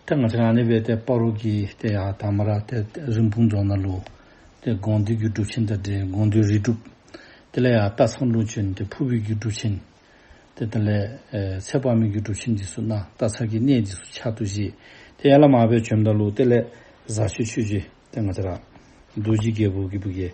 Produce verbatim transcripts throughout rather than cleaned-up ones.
ཏེ་ང་བཅས་ར་ཨ་ནི་སྦེ་ཏེ་སྤ་རོ་གི་ཏེ་ཡར་དང་པ་ར་ཏེ་རིན་སྤུངས་རྫོང་ནང་ལུ་ཏེ་དགོངས་འདུས་ཀྱི་སྒྲུབ་ཆེན་དང་འབྲེལ་དགོངས་འདུས་རིལ་སྒྲུབ། དེ་ལས་ཡར་སྟག་ཚང་ལུ་བྱོན་ཏེ་ཕུར་བུའི་གི་སྒྲུབ་ཆེན། ཏེ་དེ་ལས་ཨེ་ཚེ་དཔག་མེད་ཀྱི་སྒྲུབ་ཆེན་འདི་ཚུ་གནང་། སྟག་ཚང་གི་གནས་འདི་ཚུ་ཕྱག་ཏུ་བཞེས། ཏེ་ཡར་ལས་མར་སྦེ་བྱོནམ་ད་ལུ་དེ་ལས་ཟར་ཆེན་ཆོས་རྗེ་ཏེ་ང་བཅས་ར་རྡོ་རྗེ་རྒྱལ་པོ་གི་བུ་གིས་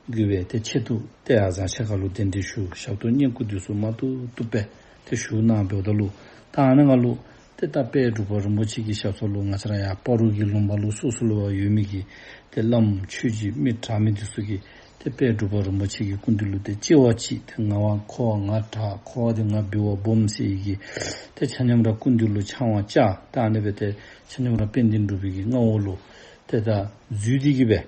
གུས་པས་ཏེ་ཆེད་དུ་ཏེ་ཡར་ཟར་ཆེན་ཁ་ལུ་གདན་འདྲེན་ཞུ། ཞབས་ཏོག་བསྙེན་བཀུར་འདི་ཚུ་མ་ཐུབ་ཐུབ་སྦེ་ཏེ་ཞུ་གནང་འབདཝ་ད་ལུ་ད་ཨ་ནཱ་ང་ལུ་ཏེ་ད་དཔལ་འབྲུག་པ་རིན་པོ་ཆེ་གི་ཞབས་ས་ལུ་ང་བཅས་ར་ཡར་སྤ་རོ་གི་ལུང་པ་ལུ་སོ་སོ་ལུ་ཡོད་མི་གི་ཏེ་བླམ་ཆོས་རྗེ་མི་དྲག་མི་འདི་ཚུ་གིས་ཏེ་དཔལ་འབྲུག་པ་རིན་པོ་ཆེ་གི་སྐུ་མདུན་ལུ་ཏེ་གཅེས་པ་ཅིག་ཏེ་ང་བ་ཁོ་བ་ང་དྲག་ཁོ་བ་འདི་ང་འབུལ་བ་སྦོམ་ཟེར་བའི་གི་ཏེ་ཆ་མཉམ་ར་སྐུ་མདུན་ལུ་ཕྱག་དབང་བཅར། ད་ཨ་ནི་སྦེ་ཏེ་ཆ་མཉམ་ར་དཔལ་ལྡན་འབྲུག་པའི་གི་མངའ་འོག་ལུ་ཏེ་ད་འཛུལ་ཏེ་གི་སྦེ་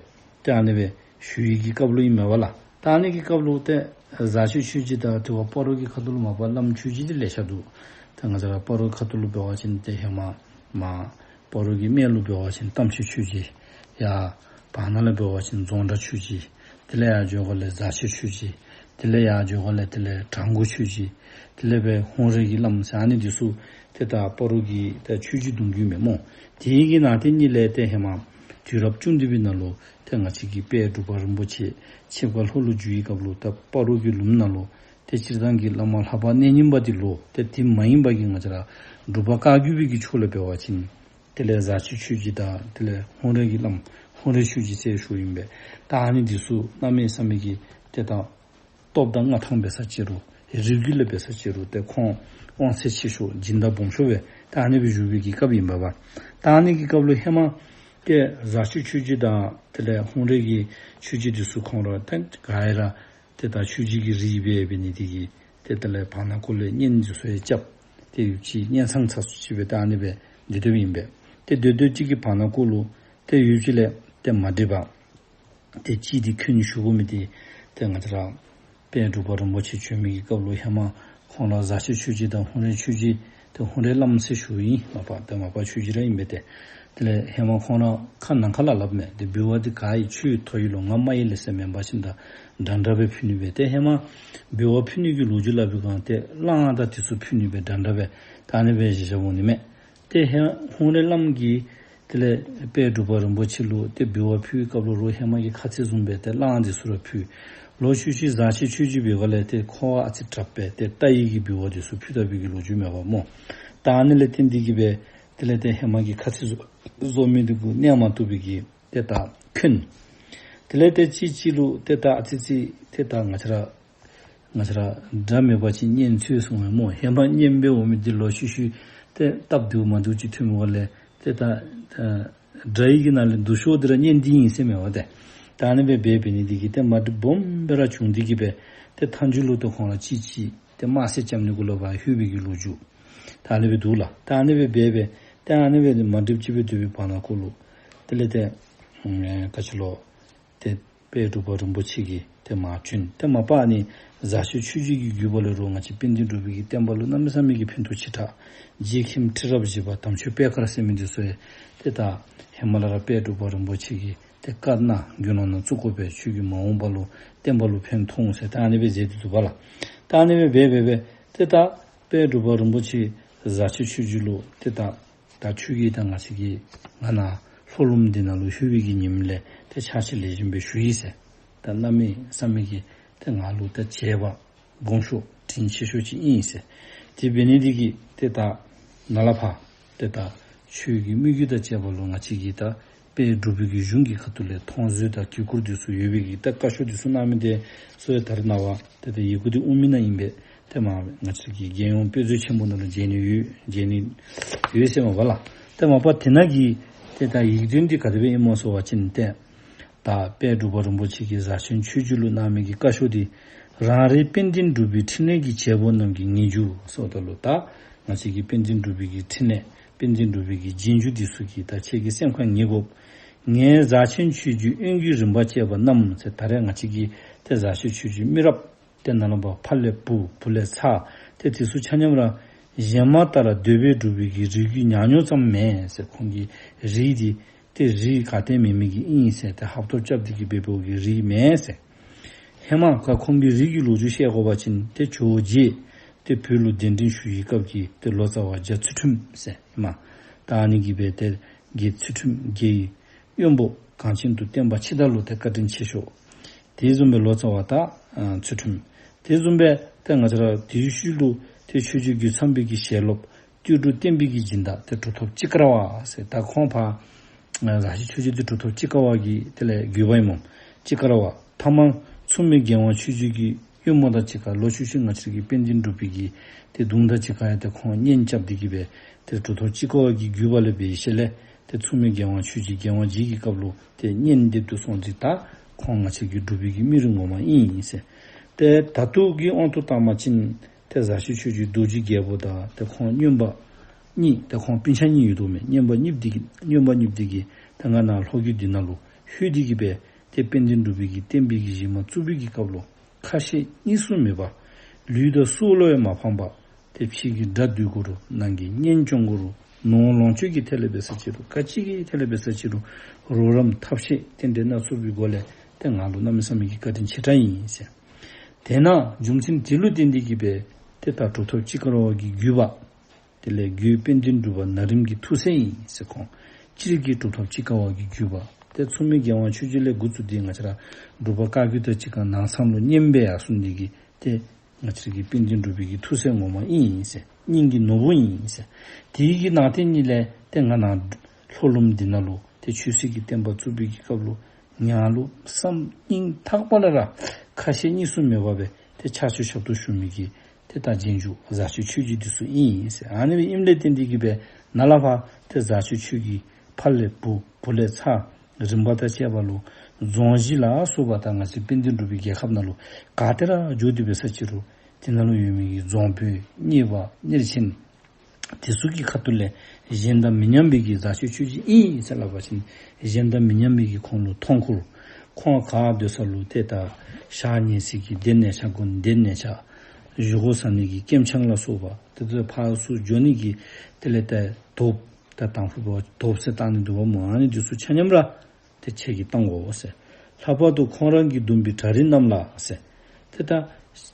ཏེ་ཨ་ནི་སྦེ་ཞུ་བའི་གི་སྐབས་ལུ་ཨིན་མས་པ་ལགས། ད་ཨ་ནི་གི་སྐབས་ལུ་ཏེ་ཟར་ཆེན་ཆོས་རྗེ་དང་དེ་བ་སྤ་རོ་གི་ཁ་ཐུག་ལུ་མ་པ་བླམ་ཆོས་རྗེ་འདི་ལེ་ཤ་འདུག། ཏེ་ང་བཅས་ར་སྤ་རོ་ཁ་ཐུག་ལུ་འབད་བ་ཅིན་ཏེ་ཧེ་མ་མར་སྤ་རོ་གི་སྨད་ལུ་འབད་བ་ཅིན་གཏམ་ཆེན་ཆོས་རྗེ། ཡར་བར་ན་ལས་འབད་བ་ཅིན་རྫོང་བྲག་ཆོས་རྗེ། དེ་ལས་ཡར་འགྱོ་ག་ལས་ཟར་ཆེན་ཆོས་རྗེ། དེ་ལས་ཡར་འགྱོ་ག་ལས་དེ་ལས་བྲག་འགོ་ཆོས་རྗེ། དེ་ལས་སྦེ་ཧཱུྃ་རལ་གྱི་བླམ་ཟེར་ཨ་ནི་འདི་ཚུ་ཏེ་ད་སྤ་རོ་གི་ད་ཆོས་རྗེ་གདུང་བརྒྱུད་མས་སྨོ། དེ་གི་ནང་ཏེ་གཉིས་ལས་ཏེ་ཧེ་མ་དུས་རབས་བཅུ་བདུན་པའི་ནང་ལུ་ཏེ་ང་བཅས་ཀྱི་དཔལ་འབྲུག་པ་རིན་པོ་ཆེ་ཆིབས་ཁ་ལྷོ་ལུ་བསྒྱུར་བའི་སྐབས་ལུ་ད་སྤ་རོ་གི་ལུངམ་ནང་ལུ་ཏེ་སྤྱིར་བཏང་གི་བླ་མ་ལྷ་པ་གནས་རྙིང་པ་འདི་ལུ་ཏེ་དེ་མ་ཡིན་པ་གི་ང་བཅས་ར་འབྲུག་པ་བཀའ་བརྒྱུད་པའི་གི་ཕྱོགས་ལས་འབད་བ་ཅིན་དེ་ལས་ཟར་ཆེན་ཆོས་རྗེ་དང་དེ་ལས་ཧཱུྃ་རལ་གྱི་བླམ་ཧཱུྃ་རལ་ཆོས་རྗེ་ཟེར་ཞུཝ་ཨིན་པས། ད་ཨ་ནི་འདི་ཚུ་གནམ་མེད་ས་མེད་ཀྱི་ཏེ་ད་སྟོབས་དང་མངའ་ཐང་འབད་ས་ཅིག་རུང་རིགས་རྒྱུད་ལས་འབད་ས་ཅིག་རུང་ཏེ་ཁོང་དབང་ཚད་ཆེ་ཤོས་སྦྱིན་བདག་སྦོམ་ཤོས་སྦེ་ད་ཨ་ནི་སྦེ་བཞུགས་པའི་གི་སྐབས་ཨིན་པས་པ། ད་ཨ་ནི་གི་སྐབས་ལུ་ཧེ་མ་ཏེ་ཟར་ཆེན་ཆོས་རྗེ་དང་དེ་ལས་ཧཱུྃ་རལ་གྱི་ཆོས་རྗེ་འདི་ཚུ་ཁོང་ར་ཏེ་ག་ར་ཏེ་ད་ཆོས་རྗེ་གི་རིགས་སྦེ་འབད་ནི་དེ་གིས་ཏེ་དེ་ལས་བར་ན་ཁོ་ལས་གཉེན་འདི་ཚུ་ཡང་རྐྱབ། ཏེ་ཡུལ་གྱི་གཉེན་ཚང་ཚ་སུ་ཅིག་སྦེ་ད་ཨ་ནི་སྦེ་སྡོད་དོ་ཨིན་པས། ཏེ་སྡོད་སྡོད་ཅིག་གི་བར་ན་ཁོ་ལུ་ཏེ་ཡུལ་གྱི་ལས་ཏེ་མ་འགྲིགས་པར་ཏེ་གཅིག་འདི་འཁོན་ཞུ་དགོ་མི་འདི་ཏེ་ང་བཅས་ར་དཔལ་འབྲུག་པ་རིན་པོ་ཆེ་བྱོན་མི་གི་སྐབས་ལུ་ཧེ་མ་ཁོང་ར་ཟར་ཆེན་ཆོས་རྗེ་དང་ཧཱུྃ་རལ་ཆོས་རྗེ་ཏེ་ཧཱུྃ་རལ་བླམ་ཟེར་ཞུཝ་ཨིན། མ་པ་ཏེ་མ་པ་ཆོས་རྗེ་ར་ཨིན་པས་ཏེ། དེ་ལས་ཧེ་མ་ཁོང་ར་ཁ་ནང་ཁ་ལས་སླབ་མས། ཏེ་འབུལ་བ་འདི་ག་ཡི་ཁྱོད་ཐོབ་ཡི་ལོ་ང་མ་ཡི་ལེ་ཟེར་མེན་པ་ཅིན་ད་འདྲ་འདྲ་སྦེ་ཕུལ་ནི་སྦེ་ཏེ་ཧེ་མ་འབུལ་བ་ཕུལ་ནི་གི་ལོ་རྒྱུས་སླབ་པའི་སྒང་ཏེ་གླང་དང་དེ་ཚུ་ཕུལ་ནི་སྦེ་འདྲ་འདྲ་སྦེ་ད་ཨ་ནི་སྦེ་བཞེས་བཞགཔ་འོང་ནི་མས། ཏེ་ཧེ་ཧཱུྃ་རལ་བླམ་གིས་དེ་ལས་དཔལ་འབྲུག་པ་རིན་པོ་ཆེ་ལུ་ཏེ་འབུལ་བ་ཕུལ་བའི་སྐབས་ལུ་རོགས་ཧེ་མ་གི་ཁ་ཚིག་བཟུམ་སྦེ་ཏེ་གླང་དེ་ཚུ་ར་ཕུལ། ལོག་ཤུལ་ཤུལ་ཟར་ཆེན་ཆོས་རྗེ་འབད་བ་ལས་ཏེ་ཁོ་བ་ཨ་ཙི་དྲག་སྦེ་ཏེ་རྟ་ཡི་གི་འབུལ་བ་དེ་ཚུ་ཕུལ་ད་པའི་གི་ལོ་རྒྱུས་མས་པ་སྨོ། ད་ཨ་ནི་ལས་བརྟེན་ཏེ་གི་སྦེ་དེ་ལས་ཏེ་ཧེ་མ་གི་ཁ་ཚིག་བཟོ་བཟོ་མི་འདི་གུ་གནས་མ་བཏུབ་པའི་གི་ཏེ་ད་འཁོན། དེ་ལས་ཏེ་གཅིག་གཅིག་ལུ་ཏེ་ད་ཨ་ཙི་ཙི་ཏེ་ད་ང་བཅས་ར་ང་བཅས་ར་དགྲ་མེད་པ་ཅིན་གཉེན་འཚོལ་གསུངམ་མས་སྨོ། ཧེ་མ་གཉེན་སྦེ་འོང་མི་འདི་ལོག་ཤུལ་ཤུལ་ཏེ་སྟབས་བདེཝ་མ་བདེཝ་ཅིག་ཐོན་མི་ག་ལས་ཏེ་ད་ཨ་དགྲ་ཡི་གི་ནང་ལས་སྡུག་ཤོས་འདི་ར་གཉེན་འདི་ཨིན་ཟེར་མས་པ་ཏེ། ད་ཨ་ནི་སྦེ་འབད་འབད་ནི་འདི་གིས་ཏེ་མ་འགྲིགསཔ་སྦོམ་སྦེ་ར་བྱུང་སྟེ་གི་སྦེ་ཏེ་མཐའ་མཇུག་ལུ་ཏེ་ཁོང་ར་གཅིག་གཅིག་ཏེ་དམར་གསོད་རྐྱབ་ནི་གུ་ལུ་ཕར་ལྷོད་པའི་གི་ལོ་རྒྱུས་ད་ཨ་ནི་སྦེ་འདུག་ལགས། ད་ཨ་ནི་སྦེ་འབད་འབད་ཏེ་ཨ་ནི་སྦེ་མ་འགྲིགསཔ་ཅིག་སྦེ་སྡོད་པའི་བར་ན་ཁོ་ལུ་དེ་ལས་ཏེ་ཨ་ག་ཅི་ལོ་ཏེ་དཔལ་འབྲུག་པ་རིན་པོ་ཆེ་གིས་ཏེ་མར་བྱོན། ཏེ་མ་པ་ཨ་ནི་ཟར་ཆེན་ཆོས་རྗེ་གི་བརྒྱུད་པ་ལས་རོགས་ང་བཅས་དཔལ་ལྡན་འབྲུག་པའི་གི་བསྟན་པ་ལུ་གནམ་མེད་ས་མེད་ཀྱི་ཕན་ཐོགས་ཆེ་དྲགས། རྗེ་མཁན་ཁྲི་རབས་བཞི་པ་དམ་ཆོས་པད་དཀར་ཟེར་མི་འདི་ཚུ་ཡང་ཏེ་ད་ཧེ་མ་ལས་ར་དཔལ་འབྲུག་པ་རིན་པོ་ཆེ་གིས་ཏེ་བཀའ་གནང་དགེ་སློང་ནང་བཙུགས་དགོ་པས། ཁྱོད་ཀྱིས་མ་འོངས་པ་ལུ་བསྟན་པ་ལུ་ཕན་ཐོགས་འོང་ཟེར་ད་ཨ་ནི་སྦེ་མཛད་དེ་འདུག་པ་ལགས། ད་ཨ་ནི་སྦེ་འབད་འབད་འབད་ཏེ་ད་དཔལ་འབྲུག་པ་རིན་པོ་ཆེ་ཟར་ཆེན་ཆོས་རྗེ་ལུ་ཏེ་ད་ད་ཁྱོད་ཀྱིས་ད་ང་བཅས་ཀྱི་ང་ནཱ་ལྷོ་ལུངམ་འདི་ནང་ལུ་ལྷོད་པའི་གི་ཉིནམ་ལས་ཏེ་ཕྱག་ཕྱི་ལེགས་ཤོམ་སྦེ་ཞུ་ཡི་ཟེར། ད་གནམ་མེད་ས་མེད་ཀྱི་ཏེ་ང་ལུ་ད་བྱས་པ་སྦོམ་ཤོས་དྲིན་ཆེ་ཤོས་ཅིག་ཨིན་ཟེར། དེ་འབད་ནི་འདི་གིས་ཏེ་ད་ནཱ་ལས་ཕར་ཏེ་ད་ཁྱོད་ཀྱི་མི་རྒྱུད་དང་བཅས་པ་ལུ་ང་བཅས་ཀྱིས་ད་དཔལ་འབྲུག་པའི་གི་གཞུང་གི་ཁ་ཐུག་ལས་མཐོང་བཟོད་དང་གུས་བཀུར་འདི་ཚུ་ཡོད་པའི་གི་ད་བཀའ་ཤོག་འདི་ཚུ་གནང་མི་འདི་ཚུ་ཡང་ད་རེས་ནངས་པ་ཏེ་ད་ཡི་གུ་འདི་དབུ་མའི་ནང་ཨིན་པས། ཏེ་མར་ང་བཅས་ཀྱི་རྒྱལ་ཡོངས་དཔེ་མཛོད་ཆེན་པོ་ནང་ལུ་མཇལ་ནི་ཡོད་མཇལ་ནི་ཡོད་ཟེར་མས་པ་ལགས། ཏེ་མ་པ་དེ་ནང་གི་ཏེ་ད་ཡིག་དོན་འདི་ག་དེ་སྦེ་ཨིན་མས་ཟེར་བ་ཅིན་ཏེ་ད་དཔལ་འབྲུག་པ་རིན་པོ་ཆེ་གིས་ཟར་ཆེན་ཆོས་རྗེ་ལུ་གནང་མི་གི་བཀའ་ཤོག་འདི་རང་རེའི་དཔལ་ལྡན་འབྲུག་པའི་ཕྲིན་ལས་ཀྱི་བྱེད་པོ་རྣམས་ཀྱི་ངེས་འབྱུང་ཟེརཝ་ད་ལུ་ད་ང་བཅས་ཀྱི་དཔལ་ལྡན་འབྲུག་པའི་གི་ཕྲིན་ལས་དཔལ་ལྡན་འབྲུག་པའི་གི་རྗེས་འཇུག་འདི་ཚུ་གིས་ད་ཁྱེད་ཀྱི་སེམས་ཁར་ངེས་དགོ། ངའི་ཟར་ཆེན་ཆོས་རྗེའི་དབོན་གྱི་རིམ་པ་བཅས་པ་རྣམས་ཟེར་ད་རེས་ང་བཅས་ཀྱི་ཏེ་ཟར་ཆེན་ཆོས་རྗེ་མི་རབས་ཏེ་ནཱ་ལས་ཕར་ཕ་ལས་བུ་བུ་ལས་ཚ་ཏེ་དེ་ཚུ་ཆ་མཉམ་ར་གཞན་མ་ལྟར་འདོད་པའི་འབྲུག་པའི་གི་རིགས་རྒྱུད་ཉག་ཉོག་ཙམ་མེན་ཟེར། ཁོང་གི་རིགས་འདི་ཏེ་རིགས་ག་ཏེ་མེད་མི་གི་ཨིན་ཟེར། ཏེ་ཧབ་ཐོབ་རྐྱབ་སྟེ་གི་འབད་བའི་གི་རིགས་མེན་ཟེར། ཧེ་མ་ཁ་ཁོང་གི་རིགས་ཀྱི་ལོ་རྒྱུས་བཤད་དགོ་པ་ཅིན་ཏེ་ཇོ་བོ་རྗེ་ཏེ་བོད་ལུ་གདན་འདྲེན་ཞུ་བའི་སྐབས་ཀྱི་ཏེ་ལོ་ཙཱ་བ་རྒྱ་ཚུལ་ཁྲིམས་ཟེར་ཧེ་མ། ད་ཨ་ནི་གིས་སྦེ་ཏེ་རྒྱལ་ཚུལ་ཁྲིམས་རྒྱལ་བའི་དབོན་པོ་གངས་ཅན་དུ་བསྟན་པ་ཕྱི་དར་ལུ་ཏེ་བཀའ་དྲིན་ཆེ་ཤོས། དེ་བཟུམ་སྦེ་ལོ་ཙཱ་བ་ད་ཨ་ཚུལ་ཁྲིམས། དེ་བཟུམ་སྦེ་ཏེ་ང་བཅས་ར་དེའི་ཤུལ་ལུ་ཏེ་ཆོས་རྗེ་རྒོད་ཚང་པའི་གི་ཞལ་སློབ་སྟོད་འབྲུག་བསྟན་པའི་གི་སྦྱིན་བདག་ཏེ་གྲུབ་ཐོབ་སྤྱིལ་དཀར་བ་ཟེར། ད་ཁོང་ཕར་ཨ་ཟར་ཆེན་ཆོས་རྗེ་འདི་གྲུབ་ཐོབ་སྤྱིལ་དཀར་བ་གི་དེ་ལས་བརྒྱུད་པ་ཨིན་མས། སྤྱིལ་དཀར་བ། མཐའ་མ་མཚུངས་མེད་རྒྱལ་དབང་ཆོས་རྗེ་གི་དབོན་མོ་དང་གཅིག་ཁར་ལོ་ཆུང་ཆུང་ང་བཅས་ར་གི་དཔལ་ལྡན་འབྲུག་པའི་གི་ཏེ་གདུང་དང་གཅིག་ཁར་ཡང་ཏེ་ཁོང་གཉེན་རྐྱབ་སྟེ་གིས་སྦེ་ཏེ་གྲུབ་ཐོབ་སྤྱིལ་དཀར་བ་གི་བརྒྱུད་པ་ལས་འབད་ཞིནམ་ལས་ཏེ་མཚུངས་མེད་རྒྱལ་དབང་ཆོས་རྗེ་རྒྱལ་དབང་རྗེ་གི་སྐབས་ལུ་ཏེ་གཉེན་སྡེབ་ཏུ་སོང་སྟེ་ད་ཁོང་ང་བཅས་ཀྱི་འབྲུག་པའི་གི་མི་རིགས་ངོ་མ་ཨིན་ཟེར། ཏེ་ད་ལྟོ་གི་དབང་དུ་བཏང་པ་ཅིན་ཏེ་ཟར་ཆེན་ཆོས་རྗེ་རྡོ་རྗེ་རྒྱལ་པོ་དང་ཏེ་ཁོང་རྔོན་པ་གཉིས་ཏེ་ཁོང་སྤུན་ཆ་གཉིས་ཡོད་དོ་མས། རྔོན་པ་གཉིས་འདི་གིས་རྔོན་པ་གཉིས་འདི་གིས་ཏེ་ང་ནཱ་ལྷོ་རྒྱུད་འདི་ནང་ལུ་ལྷོད་དེ་གིས་སྦེ་ཏེ་དཔལ་ལྡན་འབྲུག་པའི་གི་བསྟན་པའི་གི་གཞི་མ་བཙུགས་པའི་གི་སྐབས་ལུ་ཁ་ཞེ་གཉིས་སུ་མེད་པ་ལུས་དང་སྲོག་ལུ་ཡང་མ་ཕངས་པ་ཏེ་ཕྱི་གི་དགྲ་འདུལ་དགོ་རུང་ནང་གི་གཉེན་སྐྱོང་དགོ་རུང་ནོར་ལོངས་སྤྱོད་ཀྱི་ཐད་ལས་འབད་ས་ཅི་རུང་ག་ཅི་གི་ཐད་ལས་འབད་ས་ཅི་རུང་རོགས་རམ་ཐབས་ཤེས་རྟེན་འབྲེལ་སྣ་ཚོགས་པའི་སྒོ་ལས་ཏེ་ང་ལུ་གནམ་མེད་ས་མེད་ཀྱི་བཀའ་དྲིན་ཆེ་དྲགས་ཨིན་ཟེར། དེས་ན་རྒྱུ་མཚན་དེ་ལུ་བརྟེན་ཏེ་གིས་སྦེ་ཏེ་ད་གྲུབ་ཐོབ་སྤྱིལ་དཀར་བ་གི་བརྒྱུད་པ། དེ་ལས་རྒྱུད་དཔལ་ལྡན་འབྲུག་པ་ན་རིམ་གྱི་ཐུགས་སྲས་ཨིན་ཟེར། ཁོང་སྤྱིར་གྱི་གྲུབ་ཐོབ་སྤྱིལ་དཀར་བ་གི་བརྒྱུད་པ། ཏེ་མཚུངས་མེད་རྒྱལ་དབང་ཆོས་རྗེ་ལས་འགོ་བཙུགས་ཏེ་ང་བཅས་ར་འབྲུག་པ་བཀའ་བརྒྱུད་དང་གཅིག་ཁར་ནང་ཚང་ལུ་གཉེན་སྦེ་ཡར་སོང་སྟེ་གིས་ཏེ་ང་བཅས་ར་གི་དཔལ་ལྡན་འབྲུག་པའི་གི་ཐུགས་སྲས་ངོ་མ་ཨིན་ཟེར། སྙིང་གི་ནོར་བུ་ཨིན་ཟེར། དེའི་གི་ནང་དེ་ཉིད་ལས་ཏེ་ང་ནཱ་ལྷོ་ལུངམ་འདི་ནང་ལུ་ཏེ་ཆོས་སྲིད་ཀྱི་བསྟན་པ་བཙུགས་པའི་གི་སྐབས་ལུ་ང་ལུ་བསམ་སྙིང་ཐག་པ་ལས་ར་ཁ་ཞེ་གཉིས་སུ་མེད་པ་སྦེ་ཏེ་ཕྱག་ཕྱི་ཞབས་ཏོག་ཞུ་མི་གི་ཏེ་ད་རྗེས་འཇུག་ཟར་ཆེན་ཆོས་རྗེ་འདི་ཚུ་ཨིན་ཟེར། ཨ་ནི་སྦེ་ཨིནམ་ལས་བརྟེན་ཏེ་གིས་སྦེ་ནཱ་ལས་ཕར་ཏེ་ཟར་ཆེན་ཆོས་རྗེ་ཕ་ལས་བུ་བུ་ལས་ཚ་རིམ་པ་དང་བཅས་པ་ལུ་རྫོང་གཞིས་ལ་སོགས་པ་ད་ང་བཅས་དཔལ་ལྡན་འབྲུག་པའི་རྒྱལ་ཁབ་ནང་ལུ་ག་ཏེ་ར་འགྱོ་སྟེ་འབད་ས་ཅི་རུང་དེ་ནང་ལུ་ཡོད་མི་གི་རྫོང་དཔོན་གཉེར་པ་གཉེར་ཆེན་དེ་ཚུ་གི་ཁ་ཐུག་ལས་གཞན་དང་མི་མཉམ་པའི་གི་ཟར་ཆེན་ཆོས་རྗེ་ཨིན་ཟེར་སླབ་པ་ཅིན་གཞན་དང་མི་མཉམ་པའི་གི་ཁོང་ལུ་མཐོང་ཁུར། ཁོང་ག་སྡོད་ས་ལུ་ཏེ་ད་ཞག་ཉལ་ས་གི་སྡེ་ནས་ཆ་དགོན་སྡེ་ནས་ཆ་བཞེས་སྒོ་ཟ་ནི་གི་སྐྱེམས་ཆང་ལ་སོགས་པ་ཏེ་ད་ཕར་ཚུར་འགྱོ་ནི་གི་དེ་ལས་ཏེ་དོབ་ད་དང་ཕུ་བ་དོབ་ཟེར་བཏང་ནི་འདུག་པ་སྨོ། ཨ་ནི་འདི་ཚུ་ཆ་མཉམ་ར་ཏེ་ཁྱེད་ཀྱིས་བཏང་དགོ་ཟེར། ལྷག་པར་དུ་ཁོང་རང་གིས་བརྡུངས་པའི་གྲྭ་རིགས་རྣམས་ལ་ཟེར། ཏེ་ད་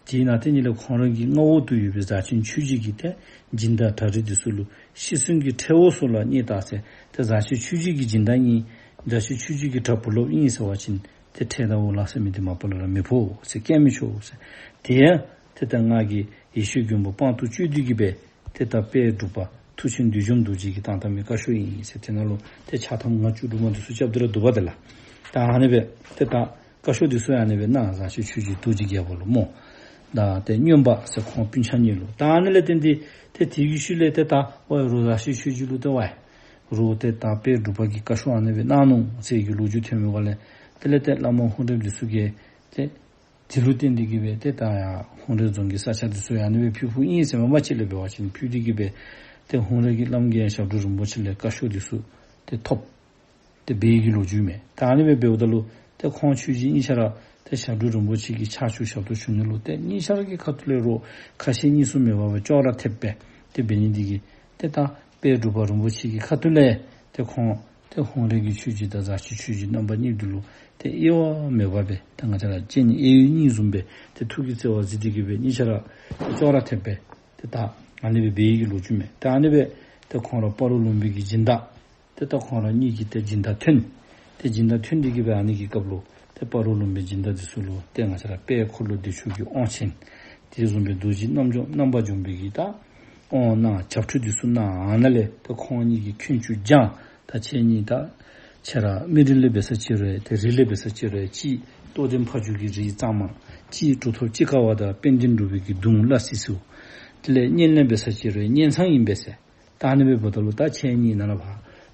དེའི་ནང་དེ་ཉིད་ལས་ཁོང་རང་གི་མངའ་འོག་ཏུ་ཡོད་པའི་ཟར་ཆེན་ཆོས་རྗེ་གི་ཏེ་སྦྱིན་བདག་གྲྭ་རིགས་འདི་ཚུ་ལུ་ཤི་གསོན་གྱི་ཁྲལ་འུ་ཚུ་ལ་གནང་ད་ཟེར། ཏེ་ཟར་ཆེན་ཆོས་རྗེ་གི་སྦྱིན་བདག་ཨིན། ཟར་ཆེན་ཆོས་རྗེ་གི་གྲྭ་བུ་སློབ་ཨིན་ཟེར་བ་ཅིན་ཏེ་ཁྲལ་དང་འུ་ལག་ཟེར་མི་འདི་མ་པ་ལས་ར་མི་ཕོག་ཟེར། བཀལ་མི་ཆོག་ཟེར། དེ་ཡང་ཏེ་ད་ང་གིས་ཡེ་ཤེས་མགོན་པོ་དཔང་དུ་བཅོལ་ཏེ་གིས་སྦེ་ཏེ་ད་དཔལ་འབྲུག་པ་མཐུ་ཆེན་བདུད་འཇོམས་རྡོ་རྗེ་གིས་བཏང་བཏང་མི་བཀའ་ཤོག་ཨིན་ཟེར། དེ་ནང་ལུ་ཏེ་ཕྱག་ཐམ་ང་བཅུ་དྲུག་མ་འདི་ཚུ་རྐྱབ་སྟེ་ར་འདུག་པ་དེ་ལགས། ད་ཨ་ནི་སྦེ་ཏེ་ད་བཀའ་ཤོག་འདི་ཚུ་ཨ་ནི་སྦེ་གནང་ཟར་ཆེན་ཆོས་རྗེ་རྡོ་རྗེ་རྒྱལ་པོ་ལུ་སྨོ། ད་ཏེ་རྔོན་པ་ཟེར་ཁོང་སྤུན་ཆ་གཉིས་ལུ། ད་ཨ་ནི་ལས་བརྟེན་ཏེ་ཏེ་དེ་གི་ཤུལ་ལས་ཏེ་ད་ཝའི་རོགས་ཟར་ཆེན་ཆོས་རྗེ་ལུ་ཏེ་ཝའི་རོགས་ཏེ་ད་དཔལ་འབྲུག་པ་གིས་བཀའ་ཤོག་ཨ་ནི་སྦེ་གནང་ནུག་ཟེར་གྱི་ལོ་རྒྱུས་ཐོན་མི་བ་ལས་དེ་ལས་ཏེ་བླ་མ་ཧཱུྃ་རལཔ་འདི་ཚུ་གིས་ཏེ་དེ་ལུ་བརྟེན་ཏེ་གིས་སྦེ་ཏེ་ད་ཡར་ཧཱུྃ་རལ་རྫོང་གི་ས་ཆ་འདི་ཚུ་ཡང་ཨ་ནི་སྦེ་ཕུལ་ཕུལཝ་ཨིན་ཟེར། མ་པ་ཅིག་ལས་འབད་བ་ཅིན་ཕུལ་ཏེ་གིས་སྦེ་ཏེ་ཧཱུྃ་རལ་གྱི་བླམ་གིས་ཡང་ཞབས་དྲུང་རིན་པོ་ཆེ་ལས་བཀའ་ཤོག་འདི་ཚུ་ཏེ་ཐོབ། ཏེ་འབད་ཡི་གི་ལོ་རྒྱུས་མས། ད་ཨ་ནི་སྦེ་འབདཝ་ད་ལུ་ཏེ་ཁོང་ཆོས་རྗེ་གཉིས་ཆ་ར་ཏེ་ཞབས་དྲུང་རིན་པོ་ཆེ་གི་ཕྱག་ཕྱི་ཞབས་ཏོག་ཞུ་ནི་ལུ་ཏེ་གཉིས་ཆ་ར་གི་ཁ་ཐུག་ལས་རོགས་ཁ་ཞེ་གཉིས་སུ་མེད་པ་སྦེ་ཅོག་ར་འཐདཔ་སྦེ་ཏེ་འབད་ནི་འདི་གིས་ཏེ་ད་དཔལ་འབྲུག་པ་རིན་པོ་ཆེ་གི་ཁ་ཐུག་ལས་ཏེ་ཁོང་ཏེ་ཧཱུྃ་རལ་གྱི་ཆོས་རྗེ་དང་ཟར་ཆེན་ཆོས་རྗེ་རྣམ་པ་གཉིས་འདི་ལུ་ཏེ་དབྱེ་བ་མེད་པ་སྦེ་ཏེ་ང་བཅས་ར་སྤྱན་གཉིས་གཡས་གཡོན་གཉིས་བཟུམ་སྦེ་ཏེ་ཐུགས་ཀྱི་བརྩེ་བ་གཟིགས་ཏེ་གིས་སྦེ་གཉིས་ཆ་ར་ཏེ་ཅོག་ར་འཐདཔ་སྦེ་ཏེ་ད་ཨ་ནི་སྦེ་འབད་ཡི་གི་ལོ་རྒྱུས་མས། ཏེ་ཨ་ནི་སྦེ་ཏེ་ཁོང་ར་སྤ་རོ་ལུང་པའི་གི་སྦྱིན་བདག་ཏེ་ད་ཁོང་ར་གཉིས་ཀྱིས་ཏེ་སྦྱིན་བདག་ཐོན། ཏེ་སྦྱིན་བདག་ཐོན་ཏེ་གིས་སྦེ་ཨ་ནི་གི་སྐབས་ལུ་ཏེ་སྤ་རོ་ལུང་པའི་སྦྱིན་བདག་འདི་ཚུ་ལུ་ཏེ་ང་བཅས་ར་དཔལ་འཁོར་ལོ་བདེ་མཆོག་གི་དབང་ཆེན། དེ་བཟུམ་སྦེ་རྡོ་རྗེ་རྣམ་འཇོམས་རྣམ་པར་འཇོམས་པའི་གི་ད་དབང་གནང་བྱབས་ཁྲུས་འདི་ཚུ་གནང་། ཨ་ནཱ་ལས་ཏེ་ཁོང་གཉིས་ཀྱིས་འཁོན་ཆུ་སྦྱངས། ད་ཁྱེད་གཉིས་ད་ཁྱེད་ར་མི་རིགས་ལས་འབད་ས་ཅི་རུང་ཏེ་རིགས་ལས་འབད་ས་ཅི་རུང་གཅིག་རྟོགས་ལྡན་ཕ་ཇོ་གི་རིགས་གཙང་མ། གཅིག་གྲུབ་ཐོབ་སྤྱིལ་དཀར་བ་དང་དཔལ་ལྡན་འབྲུག་པའི་གི་གདུང་ལ་སི་སུ། དེ་ལས་གཉེན་ལས་འབད་ས་ཅི་རུང་གཉེན་ཚང་ཨིན་པས་ཟེར། ད་ཨ་ནི་སྦེ་འབདཝ་ད་ལུ་ད་ཁྱེད་གཉིས་ནཱ་ལས་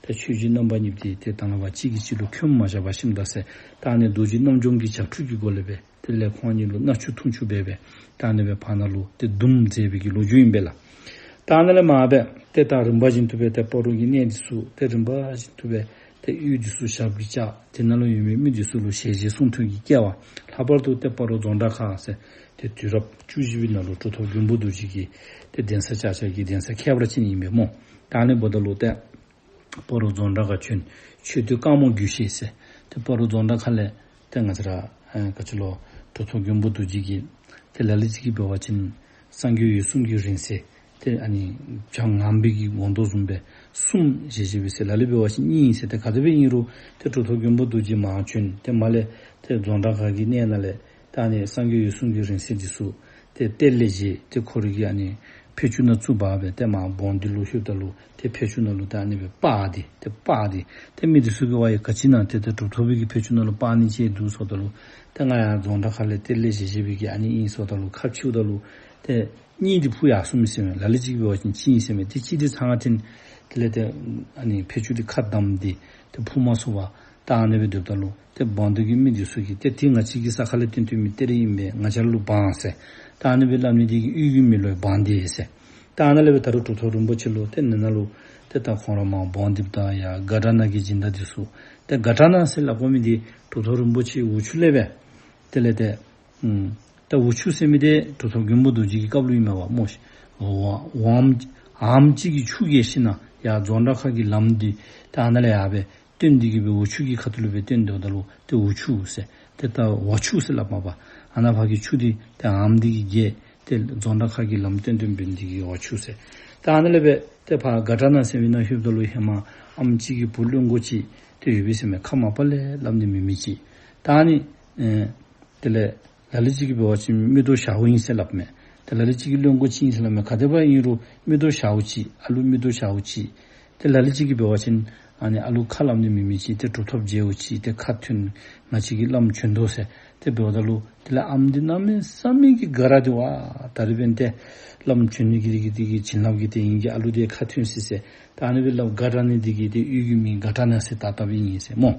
ཕར་ད་ཆོས་རྗེ་རྣམ་པ་གཉིས་འདི་ཏེ་ད་ནཱ་ཕར་གཅིག་གིས་གཅིག་ལུ་འཁོན་མ་བཞག་པར་ཞིནམ་ད་ཟེར། ད་ཨ་ནི་རྡོ་རྗེ་རྣམ་འཇོམས་ཀྱི་བྱབས་ཁྲུས་ཀྱི་སྒོ་ལས་སྦེ་དེ་ལས་ཁོང་གཉིས་ལུ་མནའ་ཆུ་འཐུང་ཆུ་འབད་སྦེ་ད་ཨ་ནི་སྦེ་ཕར་ནཱ་ལུ་ཏེ་འདུམ་མཛད་པའི་གི་ལོ་རྒྱུས་ཨིན་པས་ལགས། ད་ཨ་ནཱ་ལས་མར་སྦེ་ཏེ་ད་རིམ་པ་བཞིན་དུ་སྦེ་ཏེ་སྤ་རོ་གི་གནས་འདི་ཚུ་ཏེ་རིམ་པ་བཞིན་དུ་སྦེ་ཏེ་གཡུས་འདི་ཚུ་ཞབས་ཀྱིས་བཅགས། དེ་ནང་ལུ་ཡོད་མི་མི་འདི་ཚུ་ལུ་ཞལ་བཞེས་གསུང་ཐོས་ཀྱི་སྐལ་བ། ལྷག་པར་དུ་ཏེ་སྤ་རོ་རྫོང་བྲག་ཁ་ཟེར་ཏེ་དུས་རབས་བཅུ་བཞི་པའི་ནང་ལུ་གྲུབ་ཐོབ་མགོན་པོ་རྡོ་རྗེ་གི་ཏེ་གདན་ས་ཆགས་ཆགས་ཀྱི་གདན་ས་ཁྱད་པར་ཅན་ཨིན་པས་སྨོ། ད་ཨ་ནི་འབདཝ་ད་ལུ་ཏེ་སྤ་རོ་རྫོང་བྲག་ཁ་བྱོན། ཆོས་སྡེ་དཀར་མོ་རྒྱུད་བཤད་ཟེར་ཏེ་སྤ་རོ་རྫོང་བྲག་ཁ་ལས་ཏེ་ང་བཅས་ར་ཨེ་ག་ཅི་ལོ་གྲུབ་ཐོབ་མགོན་པོ་རྡོ་རྗེ་གིས་ཏེ་ལ་ལུ་ཅིག་གིས་འབད་བ་ཅིན་སངས་རྒྱས་འོད་སྲུང་གི་རིང་བསྲེལ། ཏེ་ཨ་ནི་བྱ་ངང་པའི་གི་སྒོང་རྡོག་བཟུམ་སྦེ་གསུམ་བཞེས་བཞེས་པས་ཟེར། ལ་ལུ་འབད་བ་ཅིན་གཉིས་ཟེར། ཏེ་ག་དེ་སྦེ་ཨིན་རུང་ཏེ་གྲུབ་ཐོབ་མགོན་པོ་རྡོ་རྗེ་མར་བྱོན། ཏེ་མར་ལས་ཏེ་རྫོང་བྲག་མཁར་གྱི་གནས་ནང་ལས་ད་ཨ་ནི་སངས་རྒྱས་འོད་སྲུང་གི་རིང་བསྲེལ་འདི་ཚུ་ཏེ་གཏེར་ལས་བཞེས། ཏེ་ཁོ་རའི་གི་ཨ་ནི་ཕད་ཅུང་ནང་བཙུགས་པ་སྦེ་ཏེ་མར་བོང་འདི་ལུ་ལྷོདཔ་ད་ལུ་ཏེ་ཕད་ཅུང་ནང་ལུ་ཏེ་ཨ་ནི་སྦེ་སྤར་ཏེ་ཏེ་སྤར་ཏེ་ཏེ་མི་འདི་ཚུ་གིས་ཝའི་ག་ཅི་ཨིན་ན་ཏེ་ཏེ་གྲུབ་ཐོབ་པའི་གི་ཕད་ཅུང་ནང་ལུ་སྤར་ནི་ཅིག་འདུག་ཟེརཝ་ད་ལུ་ཏེ་ང་ཡང་རྫོང་བྲག་མཁར་ལས་གཏེར་ལས་བཞེས་བཞེས་པའི་གི་ཨ་ནི་ཨིན་ཟེརཝ་ད་ལུ་ཁ་ཕྱེཝ་ད་ལུ་ཏེ་གཉིད་འདི་ཕུ་ཡར་སོང་མི་ཟེར་མས། ལ་ལུ་ཅིག་གིས་འབད་བ་ཅིན་གཅིག་ཨིན་ཟེར་མས། ཏེ་གཅིག་འདི་ཚང་ང་ཐོན། དེ་ལས་ཏེ་ཨ་ནི་ཕད་ཅུང་འདི་ཁ་བསྡམས་ཏེ་ཏེ་ཕུ་མ་ཚུགས་པར་ད་ཨ་ནི་སྦེ་སྡོདཔ་ད་ལུ་ཏེ་བོང་འདི་གིས་མི་འདི་ཚུ་གིས་ཏེ་འདི་ང་བཅས་ཀྱི་ས་ཁ་ལས་བཏོན་བཏོན་མི་གཏེར་ཨིན་པས། ང་བཅས་ལུ་འབག་ཟེར། ད་ཨ་ནི་སྦེ་སླབ་ནི་འདི་གིས་གཡུས་ཀྱི་མི་ལུ་འབག་སྟེ་ཟེར། ད་ཨ་ནཱ་ལས་སྦེ་ད་རུང་གྲུབ་ཐོབ་རིན་པོ་ཆེ་ལུ་ཏེ་ནཱ་ནཱ་ལུ་ཏེ་ད་ཁོང་ར་མར་བོང་འདི་དང་ཡར་དགའ་སྒྲ་ནང་གི་སྦྱིན་བདག་འདི་ཚུ། ཏེ་དགའ་སྒྲ་ནང་ཟེར་སླབ་དགོ་མི་འདི་གྲུབ་ཐོབ་རིན་པོ་ཆེ་འུ་ཆུ་ལས་སྦེ་དེ་ལས་ཏེ་ཨུམ་ད་འུ་ཆུ་ཟེར་མི་འདི་གྲུབ་ཐོབ་མགོན་པོ་རྡོ་རྗེ་གི་སྐབས་ལུ་ཨིན་མས་པ་སྨོ་ཤིག། ཝ་ཝམ་ཨམ་ཅིག་གི་ཆུ་གིས་ཤིག་ན་ཡར་རྫོང་བྲག་མཁར་གྱི་ལམ་འདི་ད་ཨ་ནཱ་ལས་ཡར་སྦེ་བཏོན་ཏེ་གི་སྦེ་འུ་ཆུ་གི་ཁ་ཐུག་ལུ་སྦེ་བཏོན་ཏེ་འོངམ་ད་ལུ་ཏེ་འུ་ཆུ་ཟེར། ཏེ་ད་ཝ་ཆུ་ཟེར་སླབ་མས་པ། ཨ་ནཱ་ཕར་གྱི་ཆུ་འདི་ཏེ་ཨམ་འདི་གིས་བརྒལ་ཏེ་རྫོང་བྲག་མཁར་གྱི་ལམ་བཏོན་བཏོན་འབད་ནི་འདི་གིས་ཝ་ཆུ་ཟེར། ད་ཨ་ནཱ་ལས་སྦེ་ཏེ་ཕར་དགའ་སྒྲ་ནང་ཟེར་མི་ནང་ལྷོདཔ་ད་ལུ་ཧེ་མ་ཨམ་ཅིག་གི་བུ་བློན་པོ་ཅིག་ཏེ་ཡོད་པས་ཟེར་མས། ཁ་མ་པ་ལས་སླབ་ནི་མེད་མི་ཅིག། ད་ཨ་ནི་ཨེ་དེ་ལས་ལ་ལུ་ཅིག་གིས་འབད་བ་ཅིན་མིག་ཏོ་ཞརཝ་ཨིན་ཟེར་སླབ་མས། ཏེ་ལ་ལུ་ཅིག་གིས་བློན་པོ་ཅིག་ཨིན་ཟེར་སླབ་མས། ག་དེ་སྦེ་ཨིན་རུང་མིག་ཏོ་ཞརཝ་ཅིག། ཨ་ལུ་མིག་ཏོ་ཞརཝ་ཅིག། ཏེ་ལ་ལུ་ཅིག་གིས་འབད་བ་ཅིན་ཨ་ནི་ཨ་ལུ་ཁ་སླབ་ནི་མེད་མི་ཅིག། ཏེ་གྲུབ་ཐོབ་མཇལཝ་ཅིག། ཏེ་ཁ་ཐོན་ང་བཅས་ཀྱི་བླམ་བྱོན་དོ་ཟེར། ཏེ་འབདཝ་ད་ལུ་དེ་ལས་ཨམ་འདི་གནམ་མེད་ས་མེད་ཀྱི་དགའ་ར་ཏེ་ཝ་ད་རིས་འབདན་ཏེ་བླམ་བྱོན་ནི་གི་དེ་གི་དེ་གི་བྱིན་རླབས་ཀྱིས་ཏེ་ངེ་གི་ཨ་ལུ་འདི་ཁ་ཐོན་ཅི་ཟེར། ད་ཨ་ནི་སྦེ་སླབ་དགའ་དྲགས་ནི་འདི་གིས་ཏེ་གཡུས་ཀྱི་མིང་དགའ་དྲགས་ནགས་ཟེར་བཏགས་བཏགསཔ་ཨིན་ཟེར་སྨོ།